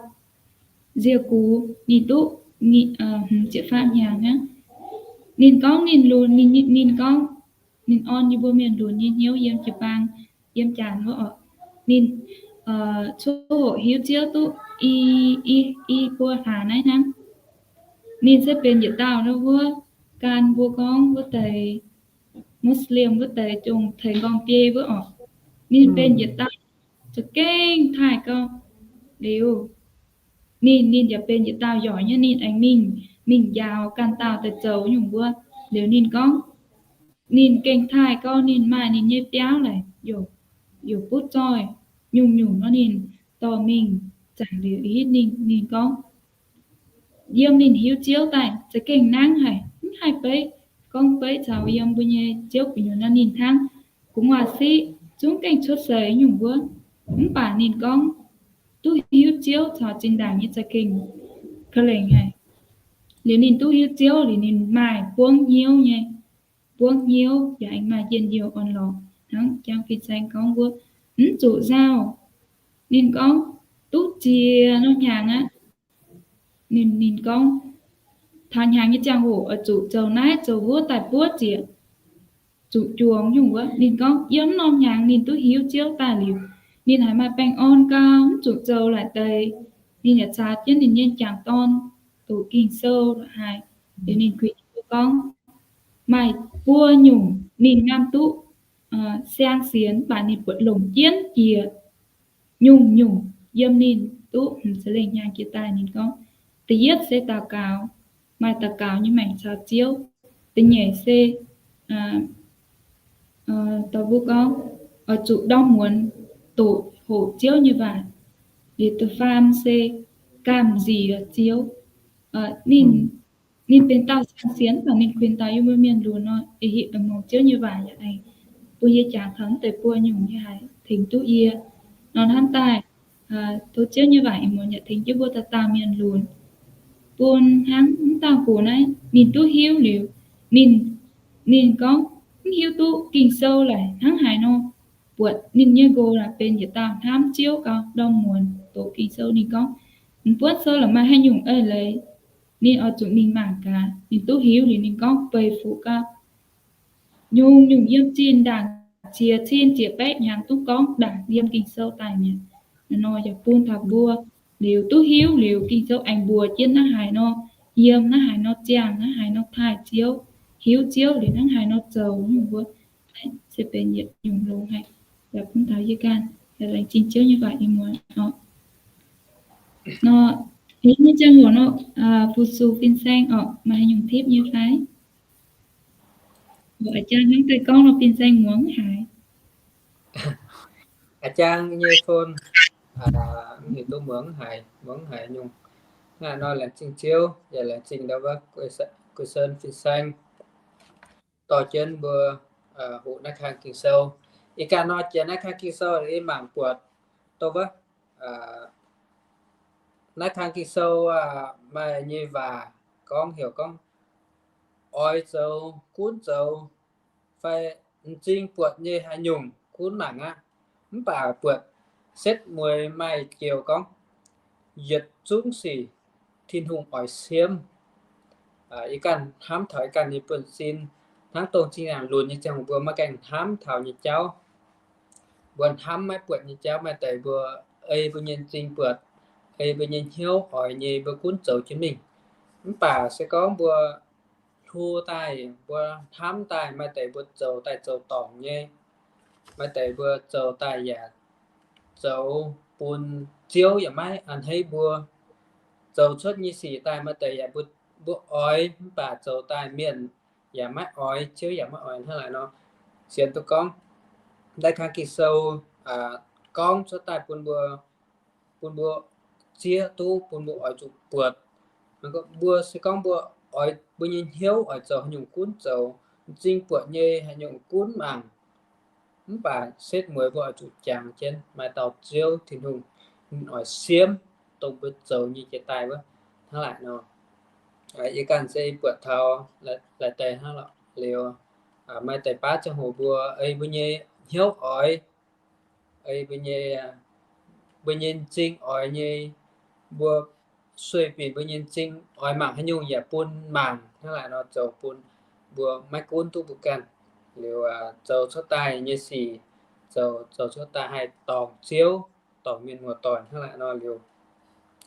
nzie gux ninh duqv hmz ziepc faam hnyangx hnangv. Ninh gorngv ninh lunx, ninh, ninh gorngv ninh orn yie mbuo mienh lunx nyei hnyouv yiem jiu-baang, yiem janx wuov oc. Ninh coqv hoqc hiuv Ziouv duqv i, i, i buo hlaax naaiv hnangv. Ninh se benx yietc dauh wuov gan mbuo gorngv wuov deix Muslim wuov deix, dongh teix nqorngv biei wuov orqc. Ninh benx yietc dauh za'gengh taaih gau. Liuz ninh, ninh yaac benx yietc dauh yaac nyei, ninh aengx mingh, mingh njaaux ganh dauh daaih zoux nyungc wuov. Liuz ninh gorngv, ninh gengh taaih gau, ninh maaih ninh nyei biauv laic, youc butv zoih nyungc-nyungc nor, ninh dorh mingh zaangc liuz hitv ninh, ninh gorngv, yiem ninh hiuv Ziouv daaih za'gengh nangv haic, mv haih beiv, gorngv beiv caux yiem mbuo nyei Ziouv gu'nyuoz nor, ninh hnangv gu'nguaaz-siqv zungv gengh cuotv seix nyungc wuov. Mv baac ninh gorngv duqv hiuv Ziouv caux zinh ndaangc nyei za'gengh ka'lengc haic. Liuz ninh duqv hiuv Ziouv liuz ninh maaih buangv hnyouv nyei, buangv hnyouv yaac aengx maaih njien-youh orn-lorqc hnangv jangx fin-saeng gorngv wuov, mv zuqc nzauh. Ninh gorngv duqv ziex norm hnyangx aqv. Ninh, ninh gorngv taux hnyangx nyei ziangh hoc oix zuqc zoux naaiv zoux wuov daaih buov ziec, zuqc juangc nyungc wuov. Ninh gorngv yiem norm hnyangx ninh duqv hiuv Ziouv daaih liuz, ninh haiz maaih baengh orn gau, mv zuqc zoux laaix deix. Ninh yaac caux jienv ninh nyei m'jangc dorn doqc Ging-Sou haic. Liuz ninh kuinx gorngv maaih buo nyungc ninh ngamv duqv siang sienx, mv baac ninh buatc longc jienv jiex nyungc-nyungc yiem ninh duqv hmz za'lengh hnyangx jiex daaih. Ninh gorngv, da'yietv se daux gaux, maaih daux gaux nyei maengc caux Ziouv. Da'nyeic se dorh mbuo gorngv oix zuqc ndorm muonz doqc hoqc Ziouv nyei waac. Liuz da'faam se gamh nziex Ziouv. Ninh, ninh benx dauh siang sienx, mv baac ninh kuinx daaih yiem mbuo mienh lunx nor, ih hitv muangx Ziouv nyei waac yaac aengx bun yie jangx taux deix buo nyungc yie haiz tengx duqv yie. Nor hnamv daaih tov Ziouv nyei waac ih muonz yaac tengx jienv mbuo dauh dauh mienh lunx, bun hnangv mv dauh gox naaiv ninh duqv hiuv liuz, ninh, ninh gorngv mv hiuv duqv Ging-Sou laic hnangv haaix nor. Buatc ninh nyei nqox laaix benx yietc dauh hnamv Ziouv gau, ndorm muonz doqc Ging-Sou. Ninh gorngv, m'buonv sou laaix maaih haaix nyungc eix leiz, ninh oix zuqc mingh mangc gaax. Ninh duqv hiuv liuz ninh gorngv beic fuqv gau. Nyungc-nyungc yiem zinh ndaangc ziex cin ziepc baeqv hnyangx duqv gorngv ndaangc yiem Ging-Sou daaih mi'aqv. Nor yaac bun taux mbuo liuz duqv hiuv liuz Ging-Sou aengx mbuox jienv hnangv haaix nor yiem, hnangv haaix nor ziangh, hnangv haaix nor taaih Ziouv, hiuv Ziouv liuz hnangv haaix nor zoux nyungc wuov. Se benx yietc nyungc longx haic, yaac bun taux yie ganh yaac laengz zingh Ziouv nyei waac ih muonz oc. Nor, ih nyei ziangh hoc nor, fu-sux fin-saeng orqc, maaih haaix nyungc tipv nyei fai? A'jang hnangv daaih gorngv nor fin-saeng muangx haic. A'jang nyei phone, mv hiuv duqv muangx haic, muangx haic nyungc. Hnangv naaiv nor laengz zingh Ziouv, yaac laengz zingh ndau wuov Guei Sen fin-saeng dorh jienv mbuo hoqc naaiv kang Ging-Sou. Ih ganh nor jiex naaiv kang Ging-Sou yie mangc buatc dongh wuov, naaiv kang Ging-Sou maaih nyei waac gorngv heuc gorngv, oix zoux gunv zoux fai m'zing buatc nyei haaix nyungc gunv mangc aqv. Mv baac buatc setv mueiz maaih joux gorngv, yietc zungv sic Tin-Hungh oix siemv. Yie ganh hnamv taux yie ganh nyei buonv-sin, hnangv dongh zinh ndaangc lunx nyei ziangh hoc mbuo maiv gaengh hnamv taux nyei jauv. Mbuo hnamv maiv buatc nyei jauv maaih deix mbuo ei mbuo nyei m'zing buatc, ei mbuo nyei hnyouv oix nyei mbuo gunv zoux jienv mingh. Mv baac se gorngv mbuo hlo daaih, mbuo hnamv daaih, maaih deix mbuo zoux daaih zoux dorngc nyei, maaih deix mbuo zoux daaih yaac zoux bun Ziouv yaac maiv a'hneiv mbuo. Zoux cuotv nyei sic daaih maaih deix yaac mbuo oix, mv baac zoux daaih mienh yaac maiv oix, Ziouv yaac maiv oix hnangv naaic nor. Sienx duqv gorngv naaiv kang Ging-Sou gorngv cuotv daaih bun mbuo, bun mbuo zieqv duqv, bun mbuo oix zuqc buatc. Mbuo se gorngv mbuo oix, mbuo nyei hnyouv oix zoux haaix nyungc gunv zoux, m'zing buatc nyei haaix nyungc gunv mangc. Mv baac setv mueiz mbuo oix zuqc jangx jienv maaih dauh Ziouv Tin-Hungh, ninh oix siemv dongh mbuo zoux nyei jiex daaih wuov hnangv naaic nor. Yie ganh se buatc taux laaix deix hnangv lorqc liuz, maaih deix baav ziangh hoc mbuo ei mbuo nyei hnyouv oix, ei mbuo nyei, mbuo nyei m'zing oix nyei, mbuo sueih binc mbuo nyei m'zing oix mangc haaix nyungc yaac bun mangc hnangv naaic nor, zoux bun mbuo maiv gunv duqv mbuo ganh. Liuz zoux cuotv daaih nyei sic, zoux, zoux cuotv daaih haih dorngc Ziouv, dorngc mienh muoz-doic hnangv naaic nor liuz,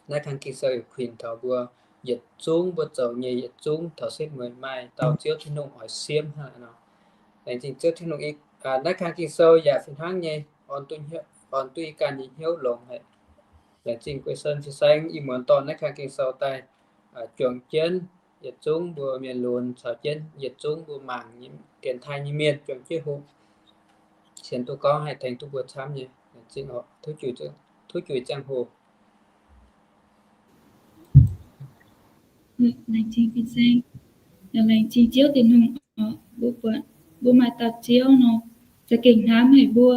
naaiv kang Ging-Sou yaac kuinx taux mbuo yietc zungv mbuo zoux nyei yietc zungv taux setv mueiz maaih dauh Ziouv Tin-Hungh oix siemv hnangv naaic nor. Laengz zingh Ziouv Tin-Hungh, naaiv kang Ging-Sou yaac fih hnangv nyei, orn duqv yie ganh nyei hnyouv longx haic. Laengz zingh Guei Sen fin-saeng ih muonz dorh naaiv kang Ging-Sou daaih juangc jienv yietc zungv mbuo mienh lunx caux jienv yietc zungv mbuo mangc dienx taaih nyei mienh juangc jienv hungh, sienx duqv gorngv haih tengx duqv mbuo camv nyei. Laengz zingh oc. Tov juix ziangh hoc. Laengz zingh fin-saeng, laengz zingh Ziouv Tin-Hungh oc. Mbuo buatc, mbuo maaih dauh Ziouv nor, za'gengh hnamv haic mbuo.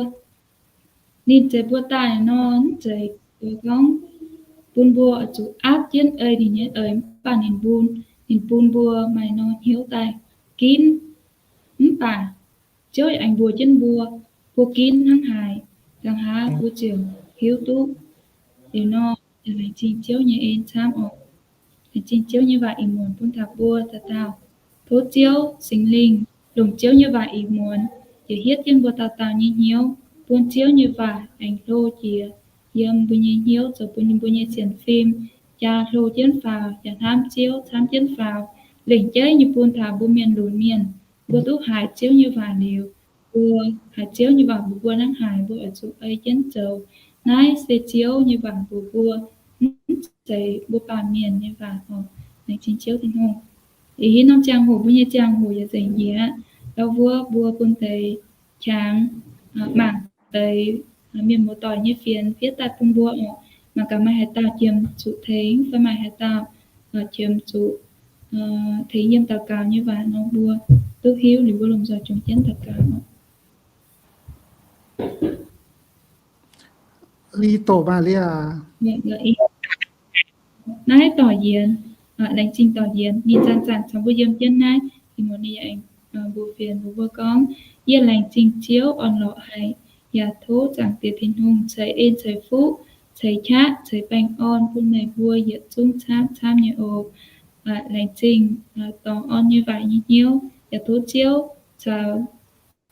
Ninh zeix mbuo daaih nor, mv zeiz gorngv bun mbuo oix zuqc aapv jienv ei ninh nyei eix, mv baac ninh bun, ninh bun mbuo maaih norm hnyouv daaih ginv. Mv baac Ziouv yaac aengx mbuox jienv mbuo, mbuo ginv hnangv haaix, da'haav mbuo ziouc hiuv duqv. Liuz nor, laengz zingh Ziouv nyei en camv oc. Laengz zingh Ziouv nyei waac ih muonz bun taux mbuo dauh dauh. Tov Ziouv Singx Lingh longc Ziouv nyei waac ih muonz, jiex hietv jienv mbuo dauh dauh nyei hnyouv, bun Ziouv nyei waac aengx hlo jiex yiem mbuo nyei hnyouv, zoux bun mbuo nyei sienx fim jaa hlo jienv faaux, jaa hnamv Ziouv camv jienv faaux, lengc jeiv nyei bun taux mbuo mienh lunx mienh, mbuo duqv haiz Ziouv nyei waac liuz, mbuo haiz Ziouv nyei waac mbuox mbuo hnangv haaix, mbuo oix zuqc ei jienv zoux. Naaiv se Ziouv nyei waac mbuox mbuo, mv zeiz mbuo baamh mienh nyei waac oc. Laengz zingh Ziouv Tin-Hungh. Ih hipv norm ziangh hoc mbuo nyei ziangh hoc yaac nzengc mi'aqv. Ndau wuov mbuo bun deix qangx mangc deix mienh muoz-doic nyei fienx fiev daaih bun mbuo oc. Mangc gaax maaih haaix dauh qiemx zuqc tengx fai maaih haaix dauh qiemx zuqc tengx yiem daux gaux nyei waac nor, mbuo duqv hiuv liuz mbuo lomh nzoih jomc jienv daux gaux oc. Li doqc maah Lia? Naaiv dorc Yienx, laengz zingh dorc Yienx, ninh zanc-zanc caux mbuo yiem jienv naaiv, ih muonz ninh yaac aengx mbuox fienx mbuox mbuo gorngv, yie laengz zingh Ziouv orn-lorqc haic, yaac tov Zaangc Diex Tin-Hungh ceix en ceix fuqv, ceix qaqv, ceix baengh orn bun meih mbuo yietc zungv camv camv nyei oc. Laengz zingh dorh orn nyei waac nyei hnyouv, yaac tov Ziouv caux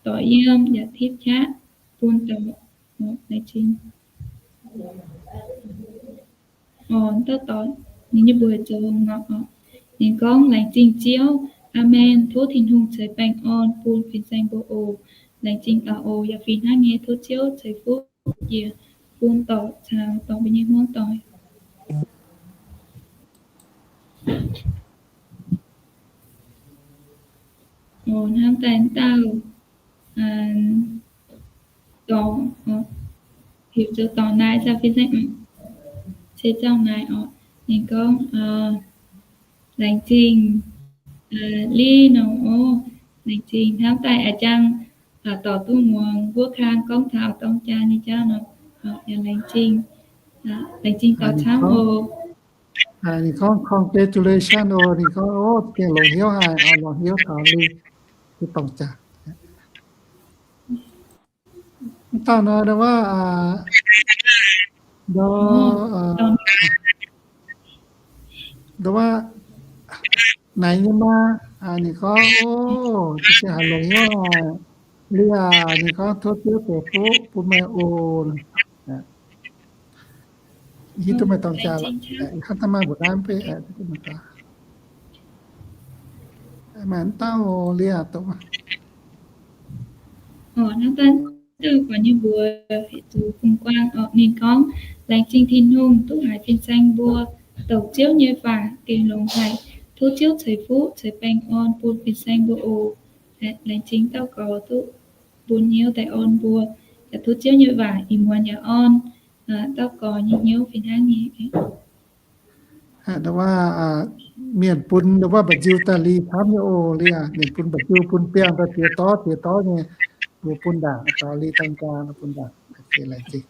dorh yiem yaac tipv qaqv bun dorh, laengz zingh. Orn dauh dorh ninh nyei mbuox zoux nor, ninh gorngv, laengz zingh Ziouv. Aamen. Tov Tin-Hungh ceix baengh orn bun fin-saeng mbuo oc. Laengz zingh dauh oc. Yaac fih hnangv nyei tov Ziouv ceix fuqv jiex bun dorc caux dorc mbuo nyei hmuangv doic. Hnamv daaih dauh dorc, heuc zoux dorc naaic, se zangv naaic oc. Ninh gorngv, laengz zingh Li nor, laengz zingh hnamv daaih a'jang dorc duqv muangx wuov kang gorngv taux dorng jaa nyei jauv nor, yaac laengz zingh, laengz zingh dorc camv oc. Ninh gorngv congratulation oc. Ninh gorngv, o, gengh longx hnyouv haic, longx hnyouv taux Li, duqv dorng jaa. Mv dauh nor, ndau wuov, ndau wuov, naaic nyei maa, ninh gorngv, o, za'gengh haiz longx hnyouv haic. Li aac, ninh gorngv tov Ziouv ceix fuqv bun meih oc. Hiuv duqv meih dorng jaa lorqc. Hnangv daaih maaih mbuoqc naaiv beiv, maaih mv dauh Li aac doqc. Hnangv daaih dauh guaax nyei mbuox, zuqc Fung Guang oc. Ninh gorngv, laengz zingh Tin-Hungh duqv haiz fin-saeng mbuo douc Ziouv nyei waac gengh longx haic. Tov Ziouv ceix fuqv ceix baengh orn bun fin-saeng mbuo oc. Laengz zingh dauh gorx duqv bun hnyouv daaih orn mbuo. Yaac tov Ziouv nyei waac ih muonz yaac orn dauh gorx nyei hnyouv fih hnangv nyei. Ndau wuov, mienh bun ndau wuov mba'nziu daaih Li camv nyei oc. Li aac, mienh bun mba'nziu bun biangh daaih ziex dorv ziex dorv nyei, mbuo bun ndaangc, dorh Li dorng jaa bun ndaangc. Laengz zingh.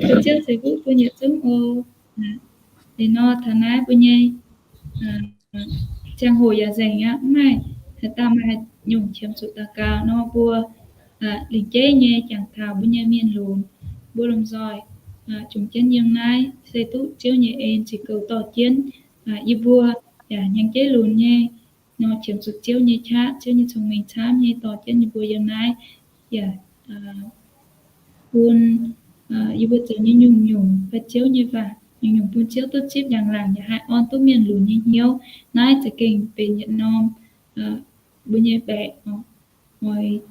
Tov Ziouv ceix fuqv bun yietc zungv oc. Liuz nor, taux naaiv mbuo nyei ziangh hoc yaac nzengc aqv. Mv maaih haaix dauh maaih haaix nyungc qiemx zuqc daux gaux nor, mbuo lingc jeiv nyei jangx taux mbuo nyei mienh lunx, mbuo lomh nzoih jomc jienv yiem naaiv se duqv Ziouv nyei en ziux goux dorh jienv yie mbuo yaac hnyangx-jeiv lunx nyei nor, qiemx zuqc Ziouv nyei qaqv, Ziouv nyei cong-mengh camv nyei dorh jienv yie mbuo yiem naaiv, yaac bun yie mbuo zoux nyei nyungc-nyungc fai Ziouv nyei waac nyungc-nyungc bun Ziouv duqv zipv njang-laangc, yaac haih orn duqv mienh lunx nyei hnyouv. Naaiv za'gengh benx yietc norm mbuo nyei baeqc oix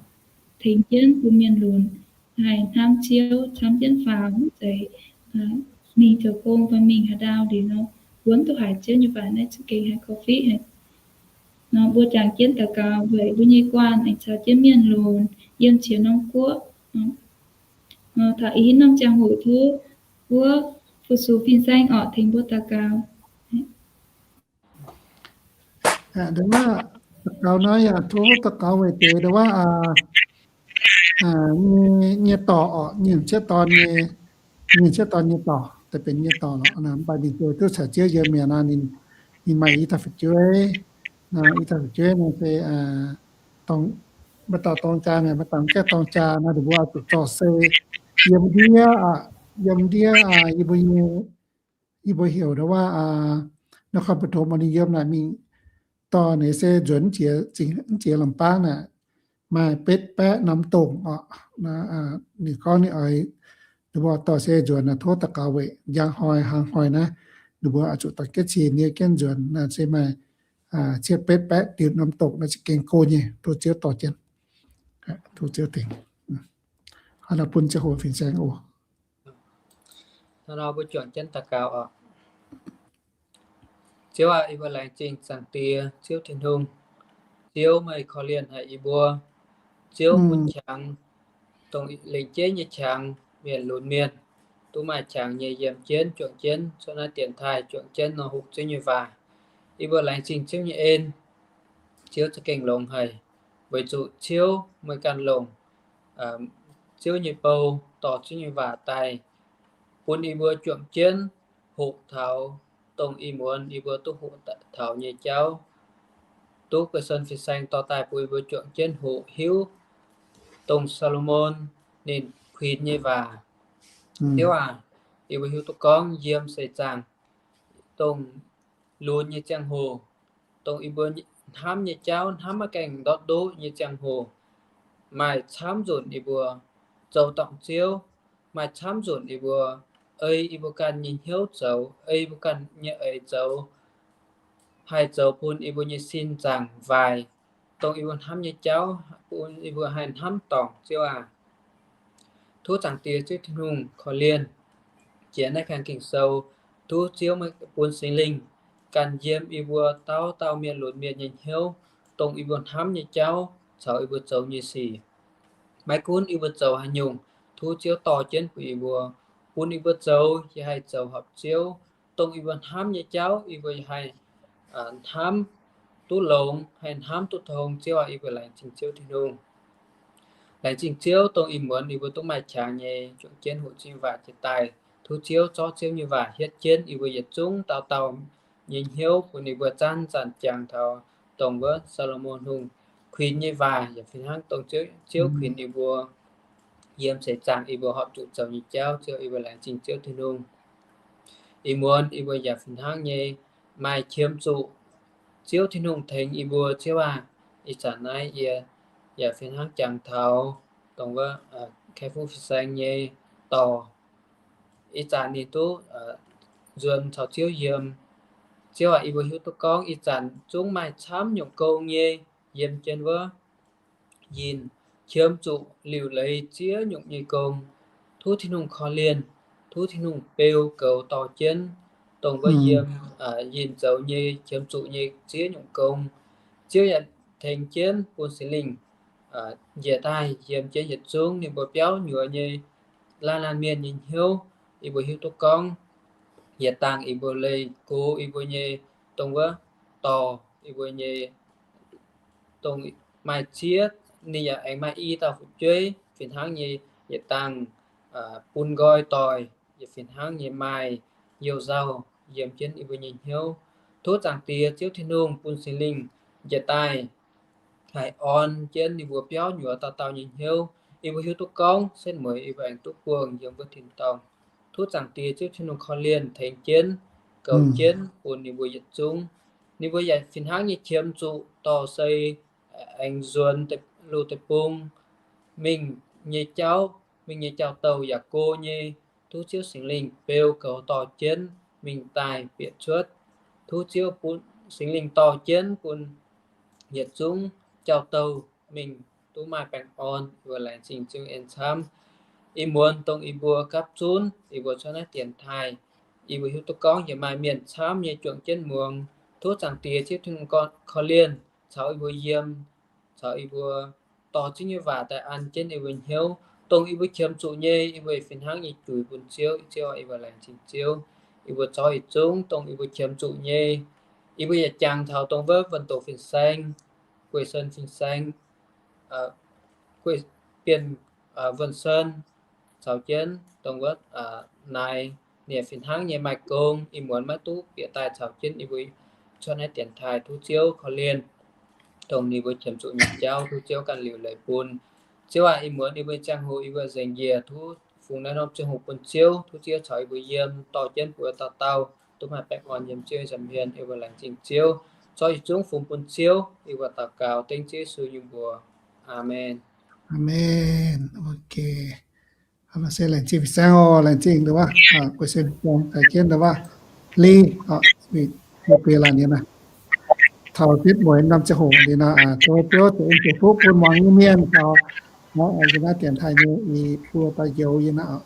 tengx jienv bun mienh lunx haih hnamv Ziouv, camv jienv faaux, mv zeiz mingh zoux gong fai mingh haaix ndau liuz nor, wuonv duqv haiz Ziouv nyei waac naaiv za'gengh haih korv-fiqv haic. Nor mbuo jangx jienv daux gaux weic mbuo nyei guanh aengx caux jienv mienh lunx yiem ziex norm guoqv. Taux ih hnoi norm ziangh hoc tov wuov fu-sux fin-saeng orqc tengx mbuo daux gaux. Daux gaux naaiv yaac tov daux gaux weic deix ndongc wuov nyei dorc orqc, nyei cieqv dorn nyei, nyei cieqv dorn nyei dorc, deix benx nyei dorc lorqc. Mv baac ninh deix duqv caux Ziouv yiem mi'aqv nor, ninh maaih i dauh fu'jueiv. I dauh fu'jueiv nor se maaih dauh dorng jaa, maaih dauh gaeqv dorng jaa nor, ninh mbuo oix zuqc zorc sei yiem ndiev, yiem ndiev yie mbuo nyei, yie mbuo heuc ndongc wuov นครปฐม ninh yiem naaic mingh dorh ninh se nzuonx jiex, zingh jiex Lamh Baang naaic maaih betv baeqv norm dongh orqc. Ninh gorngv ninh oix, ninh mbuo dorh se nzuonx naaic tov daux gaux weic njang hnoi hnangv hnoi naaiv, ninh mbuo oix zuqc dorh jienv cin nyei jienv nzuonx naaic se maaih cietv betv baeqv diuh norm dongh naaiv za'gengh go nyei. Tov Ziouv dorh jienv, tov Ziouv tengx. Hnangv naaiv bun ziangh hoc fin-saeng oc. Hnangv nor mbuo juangc jienv daux gaux oc. Ziouv aac, yie mbuo laengz zingh Zaangc Diex Ziouv Tin-Hungh. Ziouv meih korv-lienh haic yie mbuo. Ziouv bun qangx, dongh lengc jeiv nyei qangx, mienh lunx mienh duqv maaih qangx nyei yiem jienv juangc jienv cuotv naaiv dienx taaih, juangc jienv nor hoqc Ziouv nyei waac. Yie mbuo laengz zingh Ziouv nyei en. Ziouv za'gengh longx haic, weic zuqc Ziouv meih ganh longc Ziouv nyei bou dorh Ziouv nyei waac daaih bun yie mbuo juangc jienv hoqc taux dongh ih muonz yie mbuo duqv hoqc taux nyei jauv. Duqv ga'sun fin-saeng dorh daaih bun yie mbuo juangc jienv hoqc hiuv dongh Saa^lo^morn ninh kuinx nyei waac. Ziouv aac, yie mbuo hiuv duqv gorngv yiem seix zaangc dongh lunx nyei ziangh hoc, dongh yie mbuo hnamv nyei jauv hnamv maiv gaengh ndortv ndoqv nyei ziangh hoc, maaih camv nzunc yie mbuo zoux dorngc Ziouv, maaih camv nzunc yie mbuo ei yie mbuo ganh nyei hnyouv zoux, ei yie mbuo ganh nyei eix zoux, haih zoux bun yie mbuo nyei sin zaangc waaic, dongh yie mbuo hnamv nyei jauv, bun yie mbuo haih hnamv dorngc Ziouv aac. Tov Zaangc Diex Ziouv Tin-Hungh korv-lienh jiex naaiv kang Ging-Sou, tov Ziouv meih bun Singx Lingh ganh yiem yie mbuo dauh dauh mienh lunx mienh nyei hnyouv, dongh yie mbuo hnamv nyei jauv caux yie mbuo zoux nyei sic. Maiv gunv yie mbuo zoux haaix nyungc, tov Ziouv dorh jienv bun yie mbuo, bun yie mbuo zoux yaac haih zoux horpc Ziouv. Dongh yie mbuo hnamv nyei jauv yie mbuo yaac haih hnamv duqv longx, haih hnamv duqv tong. Ziouv aac, yie mbuo laengz zingh Ziouv Tin-Hungh. Laengz zingh Ziouv dongh ih muonz yie mbuo duqv maaih qangx nyei juangc jienv hoqc Ziouv nyei waac jiex daaih. Tov Ziouv zorqv Ziouv nyei waac hietv jienv yie mbuo yietc zungv dauh dauh nyei hnyouv, bun yie mbuo zanc-zanc jangx taux dongh wuov Saa^lo^morn Hungh kuinx nyei waac, yaac fih hnangv dongh Ziouv kuinx yie mbuo yiem seix zaangc yie mbuo horpc zuqc zoux nyei jauv. Ziouv, yie mbuo laengz zingh Ziouv Tin-Hungh. Ih muonz yie mbuo yaac fih hnangv nyei maaih qiemx zuqc Ziouv Tin-Hungh tengx yie mbuo. Ziouv aac, ih zanc naaiv yie yaac fih hnangv jangx taux dongh wuov Kai Fu Fin-Saeng nyei dorc. Ih zanc ninh duqv nzuonx caux Ziouv yiem. Ziouv aac, yie mbuo hiuv duqv gorngv ih zanc zungv maaih camv nyungc gong nyei yiem jienv wuov yinh, qiemx zuqc liuc leiz ziex nyungc nyei gong. Tov Tin-Hungh korv-lienh, tov Tin-Hungh beu goux dorh jienv dongh wuov yiem yinh zoux nyei qiemx zuqc nyei ziex nyungc gong. Ziouv yaac tengx jienv bun Singx Lingh njiec daaih yiem jienv yietc zungv ninh mbuo biauv nyuoz nyei laanh laanh mienh nyei hnyouv. Yie mbuo hiuv duqv gorngv yietc dangh yie mbuo leih gox yie mbuo nyei dongh wuov dorh yie mbuo nyei dongh maaih ziex, ninh yaac aengx maaih i dauh fu'jueiv fih hnangv nyei yietc dangh bun nqoi doic, yaac fih hnangv nyei maaih youh nzauh yiem jienv yie mbuo nyei hnyouv. Tov Zaangc Diex Ziouv Tin-Hungh bun Singx Lingh njiec daaih haih orn jienv ninh mbuo biauv nyuoz dauh dauh nyei hnyouv. Yie mbuo hiuv duqv gorngv setv mueiz yie mbuo aengx duqv buangh yiem wuov tin-dorngh. Tov Zaangc Diex Ziouv Tin-Hungh korv-lienh tengx jienv, goux jienv bun ninh mbuo yietc zungv. Ninh mbuo yaac fih hnangv nyei qiemx zuqc dorh sei aengx nzuonx loz-deic-bung mingh nyei jauv, mingh nyei jauv-douh yaac go nyei. Tov Ziouv Singx Lingh beu goux dorh jienv mingh daaih bieqc cuotv. Tov Ziouv bun Singx Lingh dorh jienv bun yietc zungv jauv-douh mingh duqv maaih baengh orn. Yie mbuo laengz zingh Ziouv en camv. Ih muonz dongh yie mbuo gapv zunv yie mbuo cuotv naaiv dienx taaih, yie mbuo hiuv duqv gorngv yaac maaih mienh camv nyei juangc jienv muangx. Tov Zaangc Diex Ziouv Tin-Hungh korv-lienh caux yie mbuo yiem, caux yie mbuo dorh Ziouv nyei waac daaih an jienv yie mbuo hnyouv, dongh yie mbuo qiemx zuqc nyei, yie mbuo fih hnangv nyei juix bun Ziouv. Ziouv, yie mbuo laengz zingh Ziouv. Yie mbuo zorqv yietc zungv dongh yie mbuo qiemx zuqc nyei, yie mbuo yaac jangx taux dongh wuov Wuonh Doc Fin-Saeng, Guei Sen Fin-Saeng, Guei, Bienh, Wuonh Sen, caux jienv dongh wuov naaic, ninh fih hnangv nyei maaih gong, ih muonz maiv duqv bieqc daaih caux jienv yie mbuo cuotv naaiv dienx taaih. Tov Ziouv korv-lienh dongh ninh mbuo qiemx zuqc nyei jauv, tov Ziouv ganh liuc leiz bun. Ziouv aac, ih muonz yie mbuo ziangh hoc yie mbuo nzengc njiec, tov fungx naaiv norm ziangh hoc bun Ziouv. Tov Ziouv caux yie mbuo yiem, dorh jienv mbuo dauh dauh duqv maaih baengh orn yiem Ziouv nyei nza'hmien. Yie mbuo laengz zingh Ziouv, zorqv yietc zungv fungx bun Ziouv. Yie mbuo daux gaux dengv Ziouv Yesu nyei mbuox. Aamen. Aamen. Ok. Laengz zingh Fin-Saeng oc, laengz zingh ndau wuov, Guei Sen Fin-Saeng caux jienv ndau wuov, Li, oc, mbuo laanh nyei naaiv, taux setv mueiz norm ziangh hoc liuz nor, tov Ziouv ceix fuqv bun muangx nyei mienh taux yiem naaiv dienx taaih nyei i buo dauh njoux yie naaiv oc.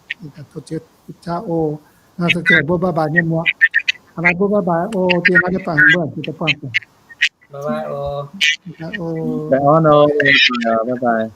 Tov Ziouv jaav oc. Naaiv se mbuo bye bye nyei muoz. Aa, mbuo bye bye oc. Diex naaiv deix bangc mbuo deix buangh. Bye bye oc. Bye bye.